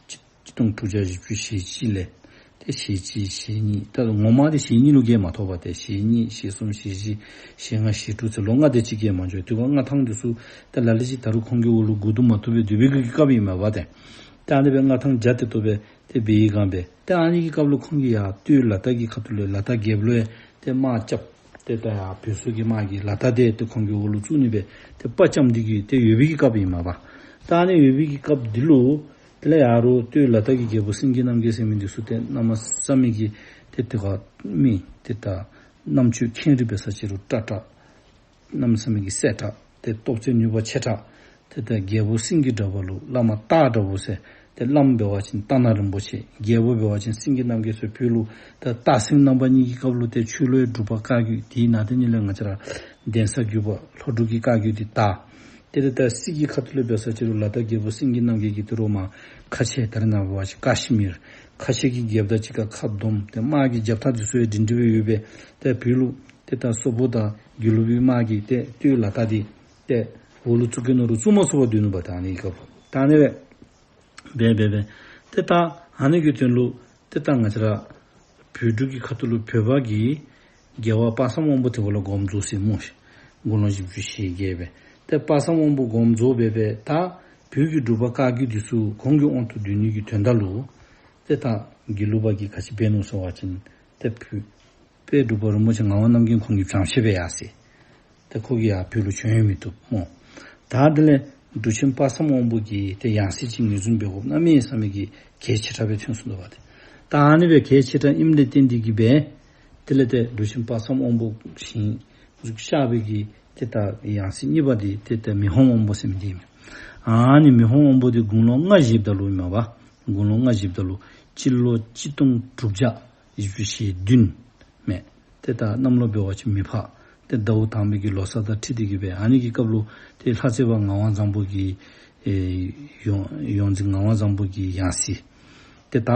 གཅིག་སྟོང་དྲུག་བརྒྱ་བཞི་བཅུ་ཞེ་གཅིག་ལས་ཏེ་ཞེ་གཅིག་ཞེ་གཉིས་ད་ངོ་མ་དེ་ཞེ་གཉིས་ལུ་བརྒལ་མ་ཐོབ་པས། ཏེ་ཞེ་གཉིས་ཞེ་གསུམ་ཞེ་བཞི་ཞེ་ལྔ་ཞེ་དྲུག་ཚེ་ལོ་ལྔ་དེ་ཅིག་བརྒལ་མ་འགྱོ། དེ་སྒང་མངའ་ཐང་འདི་ཚུ་ཏེ་ལ་ལུ་ཅིག་ད་རུང་ཁོང་གི་འོག་ལུ་མགུ་རྡོག་མ་བཏོག་པར་སྡོད་པའི་གི་སྐབས་ཨིན་མས་པ་ཏེ། ད་ཨ་ནི་སྦེ་མངའ་ཐང་རྒྱ་ཏེ་ཏོ་སྦེ་ཏེ་འབད་བའི་སྒང་སྦེ་ཏེ་ཨ་ནི་གི་སྐབས་ལུ་ཁོང་གིས་ཡར་སྟོད་ལ་དྭགས་ཀྱི་ཁ་ཐུག་ལས་ལ་དྭགས་རྒྱལཔོ་ལུ་ཡང་ཏེ་དམག་རྐྱབ། ཏེ་ད་ཡར་བོད་སོག་གི་དམག་གིས་ལ་དྭགས་དེ་ཏེ་ཁོང་གི་འོག་ལུ་བཙུགས་ནི་སྦེ་ཏེ་དཔའ་བཅམ་སྟེ་གིས་ཏེ་ཡོད་པའི་གི་སྐབས་ཨིན་མས་པ། ད་ཨ་ནི་ཡོད་པའི་གི་སྐབས་འདི་ལུ་དེ་ལས་ཡར་རོགས་སྟོད་ལ་དྭགས་ཀྱི་རྒྱལ་པོ་སེང་གེ་རྣམ་རྒྱལ་ཟེར་མི་འདི་ཚུ་ཏེ་གནམ་མེད་ས་མེད་ཀྱི་ཏེ་དེ་ཁར་མི་ཏེ་ད་རྣམ་དཔྱོད་མཁྱེན་རིག་འབད་ས་ཅིག་རུང་ཀྲག་ཀྲ་གནམ་མེད་ས་མེད་ཀྱི་གསལ་དྲགས་ཏེ་སྟོབས་རྩལ་ནུས་པ་ཆེ་དྲགས། ཏེ་ད་རྒྱལ་པོ་སེང་གེ་འདྲ་བ་ལུ་བླ་མ་སྟག་འདྲ་བོ་ཟེར་ཏེ་བླམ་འབད་བ་ཅིན་སྟག་ནག་རིན་པོ་ཆེ། རྒྱལ་པོ་འབད་བ་ཅིན་སེང་གེ་རྣམ་རྒྱལ་ཟེར་བོད་ལུ་ད་སྟག་སེང་རྣམ་པ་གཉིས་ཀྱི་སྐབས་ལུ་ཏེ་ཆོས་ལུགས་ཡང་འབྲུག་པ་བཀའ་བརྒྱུད། དེའི་ནང་དེ་ཉིད་ལས་ང་བཅས་ར་གདན་ས་བརྒྱུད་པ་ལྷོ་འབྲུག་གི་བཀའ་བརྒྱུད་དེ་དར། ཏེ་ད་ད་སྲིད་ཀྱི་ཁ་ཐུག་ལས་འབད་ས་ཅིག་རུང་ལ་དྭགས་རྒྱལ་པོ་སེང་གེ་རྣམ་རྒྱལ་གྱིས་ཏེ་རོགས་མར་ཁ་ཆེ་ད་རེས་ནངས་པ་ཅིག་ཀ་ཤི་མིར་ཁ་ཆེ་གི་རྒྱལཔོ་དང་གཅིག་ཁར་ཁ་བསྡོམས། ཏེ་དམག་གི་རྒྱབ་ཐག་འདི་ཚུ་ཡང་སྒྲིང་སྒྲི་སྦེ་ཡོད་པས། ཏེ་བོད་ལུ་ཏེ་ད་སོག་པོ་དང་དགེ་ལུགས་པའི་དམག་གིས་ཏེ་སྟོད་ལ་དྭགས་འདི་ཏེ་འོག་ལུ་བཙུགས་གེ་མནོ་རུང་བཙུགས་མ་ཚུགས་པར་སྡོད་ནུག་པ། ད་ཨ་ནི་གི་སྐབས་ལུ་ད་ཨ་ནི་སྦེ་འབད་འབད་འབད་ ཏེ་ད་ཨ་ནི་གི་དོན་ལུ་ཏེ་ད་ང་བཅས་ར་བོད་འབྲུག་གི་ཁ་ཐུག་ལུ་བོད་པ་གིས་རྒྱལ་བ་དཔག་བསམ་དབང་པོ་དེ་བ་ལུ་དགོངསམ་རྫོགས་ཟེར་སྨོ་ཤིག། དགུང་ལོ་བཞི་བཅུ་ཞེ་བརྒྱད་སྦེ། ཏེ་དཔག་བསམ་དབང་པོ་དགོངསམ་རྫོགས་སྦེ་སྦེ་ད་བོད་ཀྱི་འབྲུག་པ་བཀའ་བརྒྱུད་འདི་ཚུ་གོང་གི་དབང་དུ་བསྡུ་ནི་གི་དོན་དག་ལུ་ཏེ་ད་དགེ་ལུགས་པ་གིས་ག་ཅི་འབད་ནུག་ཟེར་བ་ཅིན་ཏེ་བོད་དཔལ་འབྲུག་པ་རིན་པོ་ཆེ་ངག་དབང་རྣམ་རྒྱལ་ཁོང་གིས་བྱང་ཤེས་སྦེ་ཡར་སོ་ཡི། ཏེ་ཁོ་གིས་ཡར་བོད་ལུ་བྱོན་ཡང་མི་བཏུབ་སྨོ། ད་དེ་ལས་འབྲུག་ཆེན་དཔག་བསམ་དབང་པོ་གིས་ཏེ་ཡང་སྲིད་ཅིག་ངོས་འཛིན་འབད་དགོཔ་གནམ་མེད་ས་མེད་ཀྱི་གལ་ཆེ་དྲགས་སྦེ་མཐོང་སོང་ནུག་པ་ཏེ། ད་ཨ་ནི་སྦེ་གལ་ཆེ་དྲགས་ཨིནམ་ལས་བརྟེན་ཏེ་གིས་སྦེ་དེ་ལས་ཏེ་འབྲུག་ཆེན་དཔག་བསམ་དབང་པོ་ཞིང་འཛུགས་གཤགས་པའི་གི་ཏེ་ད་ཡང་སྲིད་གཉིས་པ་འདི་ཏེ་ད་མི་ཕམ་དབང་པོ་ཟེར་མི་འདི་ཨིན་མས། ཨ་ནི་མི་ཕམ་དབང་པོ་འདི་དགུང་ལོ་ལྔ་བཞེསཔ་ད་ལུ་ཨིན་མས་པ། དགུང་ལོ་ལྔ་བཞེསཔ་ད་ལུ་སྤྱི་ལོ་གཅིག་སྟོང་དྲུག་བརྒྱ་བཞི་བཅུ་ཞེ་བདུན་མས། ཏེ་ད་གནམ་ལོ་འབད་བ་ཅིན་མེ་ཕག། ཏེ་ཟླཝ་དང་པའི་གི་ལོ་གསར་དང་འཁྲིལ་ཏེ་གིས་སྦེ་ཨ་ནི་གི་སྐབས་ལུ་ཏེ་ལྷ་རྩེ་པ་ངག་དབང་བཟང་པོ་གི་ཨེ་ཡོངས་ཡོངས་འཛིན་ངག་དབང་བཟང་པོ་གི་ཡང་སྲིད། ཏེ་ད་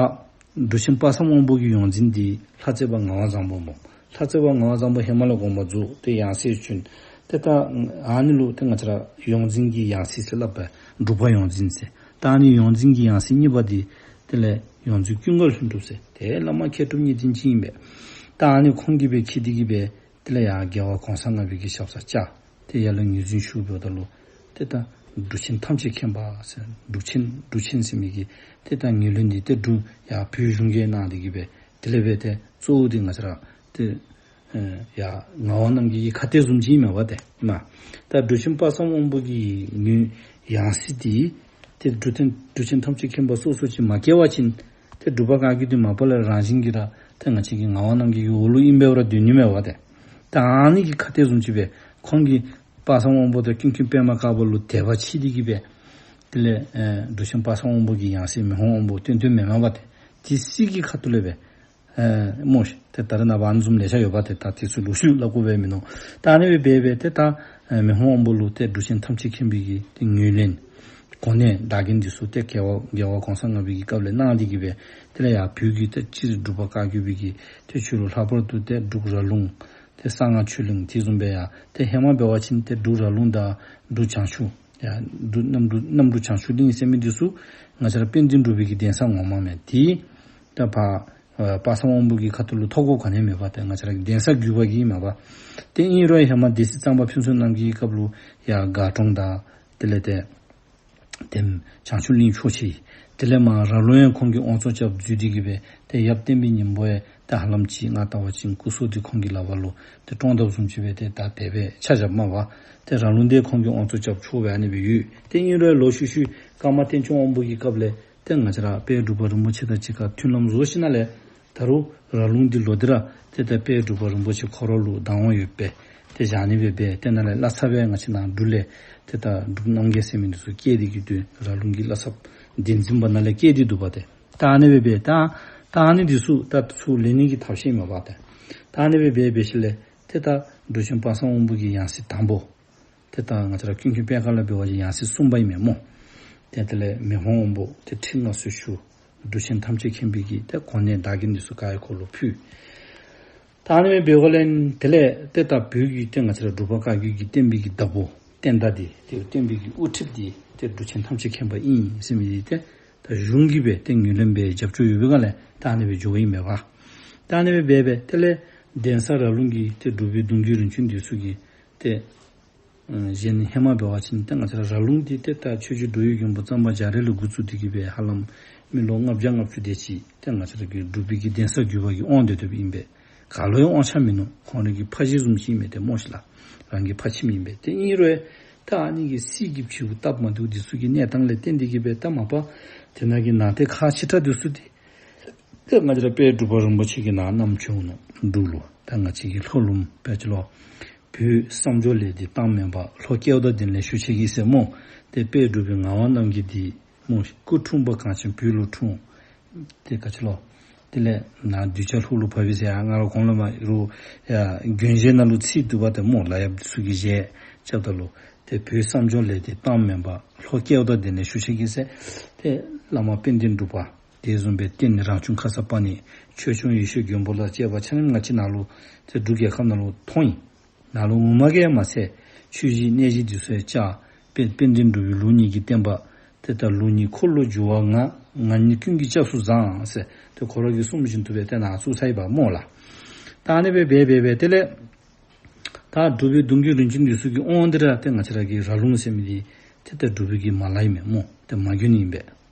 འབྲུག་ཆེན་དཔག་བསམ་དབང་པོ་གི་ཡོངས་འཛིན་འདི་ལྷ་རྩེ་པ་ངག་དབང་བཟང་པོ་སྨོ། ལྷ་རྩེ་པ་ངག་དབང་བཟང་པོ་ཧེ་མ་ལས་དགོངས་པ་རྫོགས་ཏེ་ཡང་སྲིད་བྱོན། ཏེ་ད་ཨ་ནི་ལུ་ཏེ་ང་བཅས་ར་ཡོངས་འཛིན་གྱི་ཡང་སྲིད་ཟེར་སླབ་པས། འབྲུག་པ་ཡོངས་འཛིན་ཟེར། ད་ཨ་ནི་ཡོངས་འཛིན་གྱི་ཡང་སྲིད་གཉིས་པ་འདི་དེ་ལས་ཡོངས་འཛིན་ཀུན་དགའ་ལྷུན་གྲུབ་ཟེར། ཏེ་བླ་མ་མཁས་གྲུབ་གཉིས་ལྡན་ཅིག་ཨིན་པས། ད་ཨ་ནི་ཁོང་གིས་སྦེ་འཁྱིད་དེ་གིས་སྦེ་དེ་ལས་ཡར་རྒྱལ་བ་གོང་ས་ལྔ་པའི་གི་ཞབས་སར་བཅར། ཏེ་ཡར་ལས་ངོས་འཛིན་ཞུཝ་ད་ལུ་ཏེ་ད་འབྲུག་ཆེན་ཐམས་ཅད་མཁྱེན་པ་ཟེར་འབྲུག་ཆེན་འབྲུག་ཆེན་ཟེར་མི་གི་ཏེ་ད་ངོས་ལེན་འདི་ཏེ་འབྲུག་ཡར་བོད་གཞུང་གིས་གནང་སྟེ་གིས་སྦེ་དེ་ལས་སྦེ་ཏེ་གཙོ་བོ་འདི་ང་བཅས་ར་ཏེ་ཨེ་ཡར་ངག་དབང་རྣམ་རྒྱལ་གྱི་ཁ་གཏད་བཟུམ་ཅིག་ཨིན་མས་པ་ཏེ་ཨིན་མས། ད་འབྲུག་ཆེན་དཔག་བསམ་དབང་པོ་གི་ངོས་ཡང་སྲིད་འདི་ཏེ་འབྲུག་ཆེན་འབྲུག་ཆེན་ཐམས་ཅད་མཁྱེན་པ་སོ་སོ་ཅིག་མ་བཀལ་བ་ཅིན་ཏེ་འབྲུག་པ་བཀའ་བརྒྱུད་འདི་མ་པ་ལས་རང་བཞིན་གྱིས་ར་ཏེ་ང་བཅས་ཀྱི་ངག་དབང་རྣམ་རྒྱལ་གྱི་འོག་ལུ་ཨིན་པས་ར་སྡོད་ནི་མས་པ་ཏེ། ད་ཨ་ནི་གི་ཁ་གཏད་བཟུམ་ཅིག་སྦེ་ཁོང་གིས་དཔག་བསམ་དབང་པོ་དང་ཀུན་མཁྱེན་པདྨ་དཀར་པོ་ལུ་དད་པ་ཆེ་སྟེ་གིས་སྦེ་དེ་ལས་ཨེ་འབྲུག་ཆེན་དཔག་བསམ་དབང་པོ་གི་ཡང་སྲིད་མི་ཕམ་དབང་པོ་བཏོན་བཏོནམ་མས་པ་ཏེ། དེ་སྲིད་ཀྱི་ཁ་ཐུག་ལས་སྦེ་ཨེ་སྨོ་ཤིག། ཏེ་ད་རེས་ནངས་པ་ཨ་ནི་བཟུམ་ལེ་ཤ་ཡོད་པ་ཏེ། ད་དེ་ཚུ་ལོག་ཤུལ་སླབ་དགོ་པས་མིན་ནུག། ད་ཨ་ནི་སྦེ་འབད་སྦེ་ཏེ་ད་ཨེ་མི་ཕམ་དབང་པོ་ལུ་ཏེ་འབྲུག་ཆེན་ཐམས་ཅད་མཁྱེན་པའི་གི་ཏེ་ངོས་ལེན་གོ་གནས་བདག་འཛིན་འདི་ཚུ་ཏེ་རྒྱལ་བ་རྒྱལ་བ་གོང་ས་ལྔ་པའི་གི་སྐབས་ལས་གནང་སྟེ་གིས་སྦེ་དེ་ལས་ཡར་བོད་ཀྱི་ཏེ་སྤྱིར་འབྲུག་པ་བཀའ་བརྒྱུད་པའི་གི་ཏེ་ཆོས་ལུགས་ལྷག་པར་དུ་ཏེ་འབྲུག་ར་ལུང་ཏེ་གསང་སྔགས་ཆོས་གླིང་དེ་བཟུམ་སྦེ་ཡར་ཏེ་ཧེ་མ་འབད་བ་ཅིན་ཏེ་འབྲུག་ར་ལུང་དང་འབྲུག་བྱང་ཆུབ་ཡར་འབྲུག་གནམ་འབྲུག་གནམ་འབྲུག་བྱང་ཆུབ་གླིང་ཟེར་མི་འདི་ཚུ་ང་བཅས་ར་དཔལ་ལྡན་འབྲུག་པའི་གི་གདན་ས་ངོ་མ་མས། དེ་ད་ཕར་ཨ་དཔག་བསམ་དབང་པོ་གི་ཁ་ཐུག་ལུ་ཐོབ་དགོཔ་ག་ནི་ཡང་མེད་པ་ཏེ། ང་བཅས་ར་གི་གདན་ས་བརྒྱུད་པ་གི་མས་པ། ཏེ་ཨིན་རུང་ཧེ་མ་སྡེ་སྲིད་གཙང་པ་ཕུན་ཚོགས་རྣམ་རྒྱལ་གྱི་སྐབས་ལུ་ཡར་དགའ་གྲོང་དང་དེ་ལས་ཏེ་ཏེ་བྱང་ཆུབ་གླིང་ཕྱོགས་ཆེ་ཡི། དེ་ལས་མར་ར་ལུང་ཡང་ཁོང་གིས་དབང་བཙོང་རྐྱབ་འཛུལ་ཏེ་གིས་སྦེ་ཏེ་ཡབ་བསྟན་པའི་སྙིང་པོ་ཡང་ཏེ་ཧ་ལམ་ཅིག་ང་བལྟ་བ་ཅིན་སྐུ་སྲོག་འདི་ཁོང་གི་ལག་པར་ལུ་ཏེ་བཀྲོངས་དཔ་བཟུམ་ཅིག་སྦེ་ཏེ་ད་དེ་སྦེ་ཆ་བཞགཔ་མས་པ། ཏེ་ར་ལུང་འདི་ཁོང་གིས་དབང་བཙོང་རྐྱབ་ཆོགཔ་སྦེ་ཨ་ནི་སྦེ་ཡོད། ཏེ་ཨིན་རུང་ལོག་ཤུལ་ཤུལ་ཀརྨ་བསྟན་སྐྱོང་དབང་པོ་གི་སྐབས་ལས་ཏེ་ང་བཅས་ར་དཔལ་འབྲུག་པ་རིན་པོ་ཆེ་དང་གཅིག་ཁར་མཐུན་ལམ་བཟོ་ཞིནམ་ལས་ད་རུང་ར་ལུང་འདི་ལོག་སྟེ་ར་ཏེ་ད་དཔལ་འབྲུག་པ་རིན་པོ་ཆེ་ཁོ་ར་ལུ་བདག་དབང་ཡོད་པའི་ཏེ་བཞག་ནི་སྦེ་འབད། ཏེ་ནཱ་ལས་བླ་ཚབ་སྦེ་ང་བཅས་ནཱ་འབྲུག་ལས་ཏེ་ད་འབྲུག་རྣམ་རྒྱལ་ཟེར་མི་འདི་ཚུ་བསྐོས་ཏེ་གིས་འདུག། ར་ལུང་གི་བླ་ཚབ་གདན་འཛིན་པ་ནཱ་ལས་བསྐོས་ཏེ་འདུག་པ་ཏེ། ད་ཨ་ནི་སྦེ་འབད་ད་ད་ཨ་ནི་འདི་ཚུ་ད་ཚུར་ལེན་ནི་གི་ཐབས་ཤེས་མེད་པ་ཏེ། ད་ཨ་ནི་སྦེ་འབད་འབད་ཞིནམ་ལས་ཏེ་ད་འབྲུག་ཆེན་དཔག་བསམ་དབང་པོ་གི་ཡང་སྲིད་དང་པོ་ཏེ་ད་ང་བཅས་ར་ཀུན་མཁྱེན་པད་དཀར་ལ་འབད་བ་ཅིན་ཡང་སྲིད་གསུམ་པ་ཨིན་མས་སྨོ། ཏེ་དེ་ལས་མི་ཕམ་དབང་པོ་ཏེ་ཁྲི་མངའ་གསོལ་ཞུ། འབྲུག་ཆེན་ཐམས་ཅད་མཁྱེན་པའི་གི་ཏེ་གོ་གནས་བདག་འཛིན་འདི་ཚུ་ག་ར་ཁོ་ལུ་ཕུལ། ད་ཨ་ནི་སྦེ་འབདཝ་ལས་དེ་ལས་ཏེ་ད་བོད་ཀྱི་ཏེ་ང་བཅས་ར་འབྲུག་པ་བཀའ་བརྒྱུད་ཀྱི་བསྟན་པའི་གི་བདག་པོ་བསྟན་བདག་འདི་ཏེ་བསྟན་པའི་གི་དབུ་ཁྲིདཔ་འདི་ཏེ་འབྲུག་ཆེན་ཐམས་ཅད་མཁྱེན་པ་ཨིན་ཟེར་མི་འདི་ཏེ་ད་གཞུང་གིས་སྦེ་ཏེ་ངོས་ལེན་འབད་རྒྱབ་སྐྱོར་ཡོད་པའི་སྒང་ལས་ད་ཨ་ནི་སྦེ་འགྱོཝ་ཨིན་མས་པ། ད་ཨ་ནི་སྦེ་འབད་འབད་དེ་ལས་གདན་ས་ར་ལུང་གི་ཏེ་འབྲུག་པའི་གདུང་བརྒྱུད་རིམ་བྱོན་འདི་ཚུ་གིས་ཏེ་ཨ་གཞན་ཧེ་མ་འབད་བ་ཅིན་ཏེ་ང་བཅས་ར་ར་ལུང་འདི་ཏེ་ད་ཆོས་རྗེ་འགྲོ་བའི་མགོན་པོ་གཙང་པ་རྒྱ་རས་ལས་འགོ་བཙུགས་ཏེ་གིས་སྦེ་ཧ་ལམ་མི་ལོ་ལྔ་བརྒྱ་ལྔ་བཅུ་དེ་ཅིག་ཏེ་ང་བཅས་ར་གི་འབྲུག་པའི་གི་གདན་ས་བརྒྱུད་པ་གིས་དབང་སྡོད་སྡོདཔ་ཨིན་པས། ག་ལུ་ཡང་དབང་ཆ་མིན་ནུག། ཁོང་རའི་གི་ཕ་གཞིས་བཟུམ་ཅིག་ཨིན་མས་ཏེ་སྨོ་ཤིག་ལགས། རང་གི་ཕ་ཁྱིམ་ཨིན་པས། ཏེ་ཨིན་རུང་ད་ཨ་ནི་གི་སྲིད་ཀྱི་བྱིའུ་སྟབས་མ་བདེཝ་འདི་ཚུ་གི་གནས་སྟངས་ལས་བརྟེན་ཏེ་གིས་སྦེ་ད་མ་པ་དེ་ནང་གི་ནང་རྟེན་ཁག་ཆེ་དྲགས་འདི་ཚུ་ཏེ་ཏེ་ང་བཅས་ར་དཔལ་འབྲུག་པ་རིན་པོ་ཆེ་གིས་ནཱ་བསྣམས་བྱོན་ནུག། འབྲུག་ལུ། ད་ང་བཅས་ཀྱི་ལྷོ་ལུངམ་དཔལ་ཆེ་ལོ། བོད་གསང་སྦྱོར་ལས་འདས་གཏམ་མེན་པ། ལྷོ་སྐལཝ་དང་ལྡན་ལས་ཞུ་ཆེ་གིས་ཟེར་སྨོ། ཏེ་དཔལ་འབྲུག་པའི་ངག་དབང་རྣམ་རྒྱལ་འདི་སྨོ་སྐུ་འཁྲུངས་པ་གངས་ཅན་བོད་ལུ་འཁྲུངས། ཏེ་ག་ཅི་ལོ། དེ་ལས་ནཱ་གདུལ་བྱ་ལྷོ་ལུ་བབས་པས་ཟེར་ཡ་ང་ར་གོང་ལུ་མར་རུ་ཡ་དགོན་གཞས་ནང་ལུ་ཚིག་འདུག་པ་ཏེ་སྨོ། ལ་ཡབ་ཚུ་གིས་གཞས་རྐྱབ་ད་ལུ་ཏེ་བོད་གསང་སྦྱོར་ལས་འདས་གཏམ་མེན་པ། ལྷོ་སྐལཝ་དང་ལྡན་ལས་ཞུ་ཆེ་གིས་ཟེར། ཏེ་བླ་མ་དཔལ་ལྡན་འབྲུག་པ། དེ་བཟུམ་སྦེ་བསྟན་རང་བྱུང་ཁརྶ་པཱ་ཎི། ཆོས་སྐྱོང་ཡེ་ཤེས་མགོན་པོ་ལ་བཅས་པ་ཆ་མཉམ་ང་བཅས་ནཱ་ལུ་ཏེ་འབྲུག་རྒྱལ་ཁབ་ནང་ལུ་མཐོང་ཡི། ནཱ་ལུ་ངོ་མ་གིས་མ་ཚད་ཆོས་གཞིས་གནས་གཞི་འདི་ཚུ་ཡང་བཅགས། དཔལ་དཔལ་ལྡན་འབྲུག་པའི་ལུགས་གཉིས་ཀྱི་བསྟན་པ་ཏེ་ད་ལུགས་གཉིས་འཁོར་ལོ་བསྒྱུར་བ་ང་ ང་ཉིད་ཀུན་གྱི་སྐྱབས་སུ་བཟང་ཟེར་ཏེ་ཁོ་ར་གིས་གསུངམ་བཞིན་དུ་སྦེ་ཏེ་ནཱ་བཙུགས་ཚར་ཡི་པ་སྨོ་ལགས། ད་ཨ་ནི་སྦེ་འབད་འབད་འབད་དེ་ལས་ད་འབྲུག་པའི་གདུང་བརྒྱུད་རིམ་བྱོན་འདི་ཚུ་གི་དབང་འདི་ར་ཏེ་ང་བཅས་ར་གི་ར་ལུང་ཟེར་མི་འདི་ཏེ་ད་འབྲུག་པའི་གི་མ་ལ་ཨིན་མས་སྨོ། ཏེ་མ་དགོན་ཨིན་པས།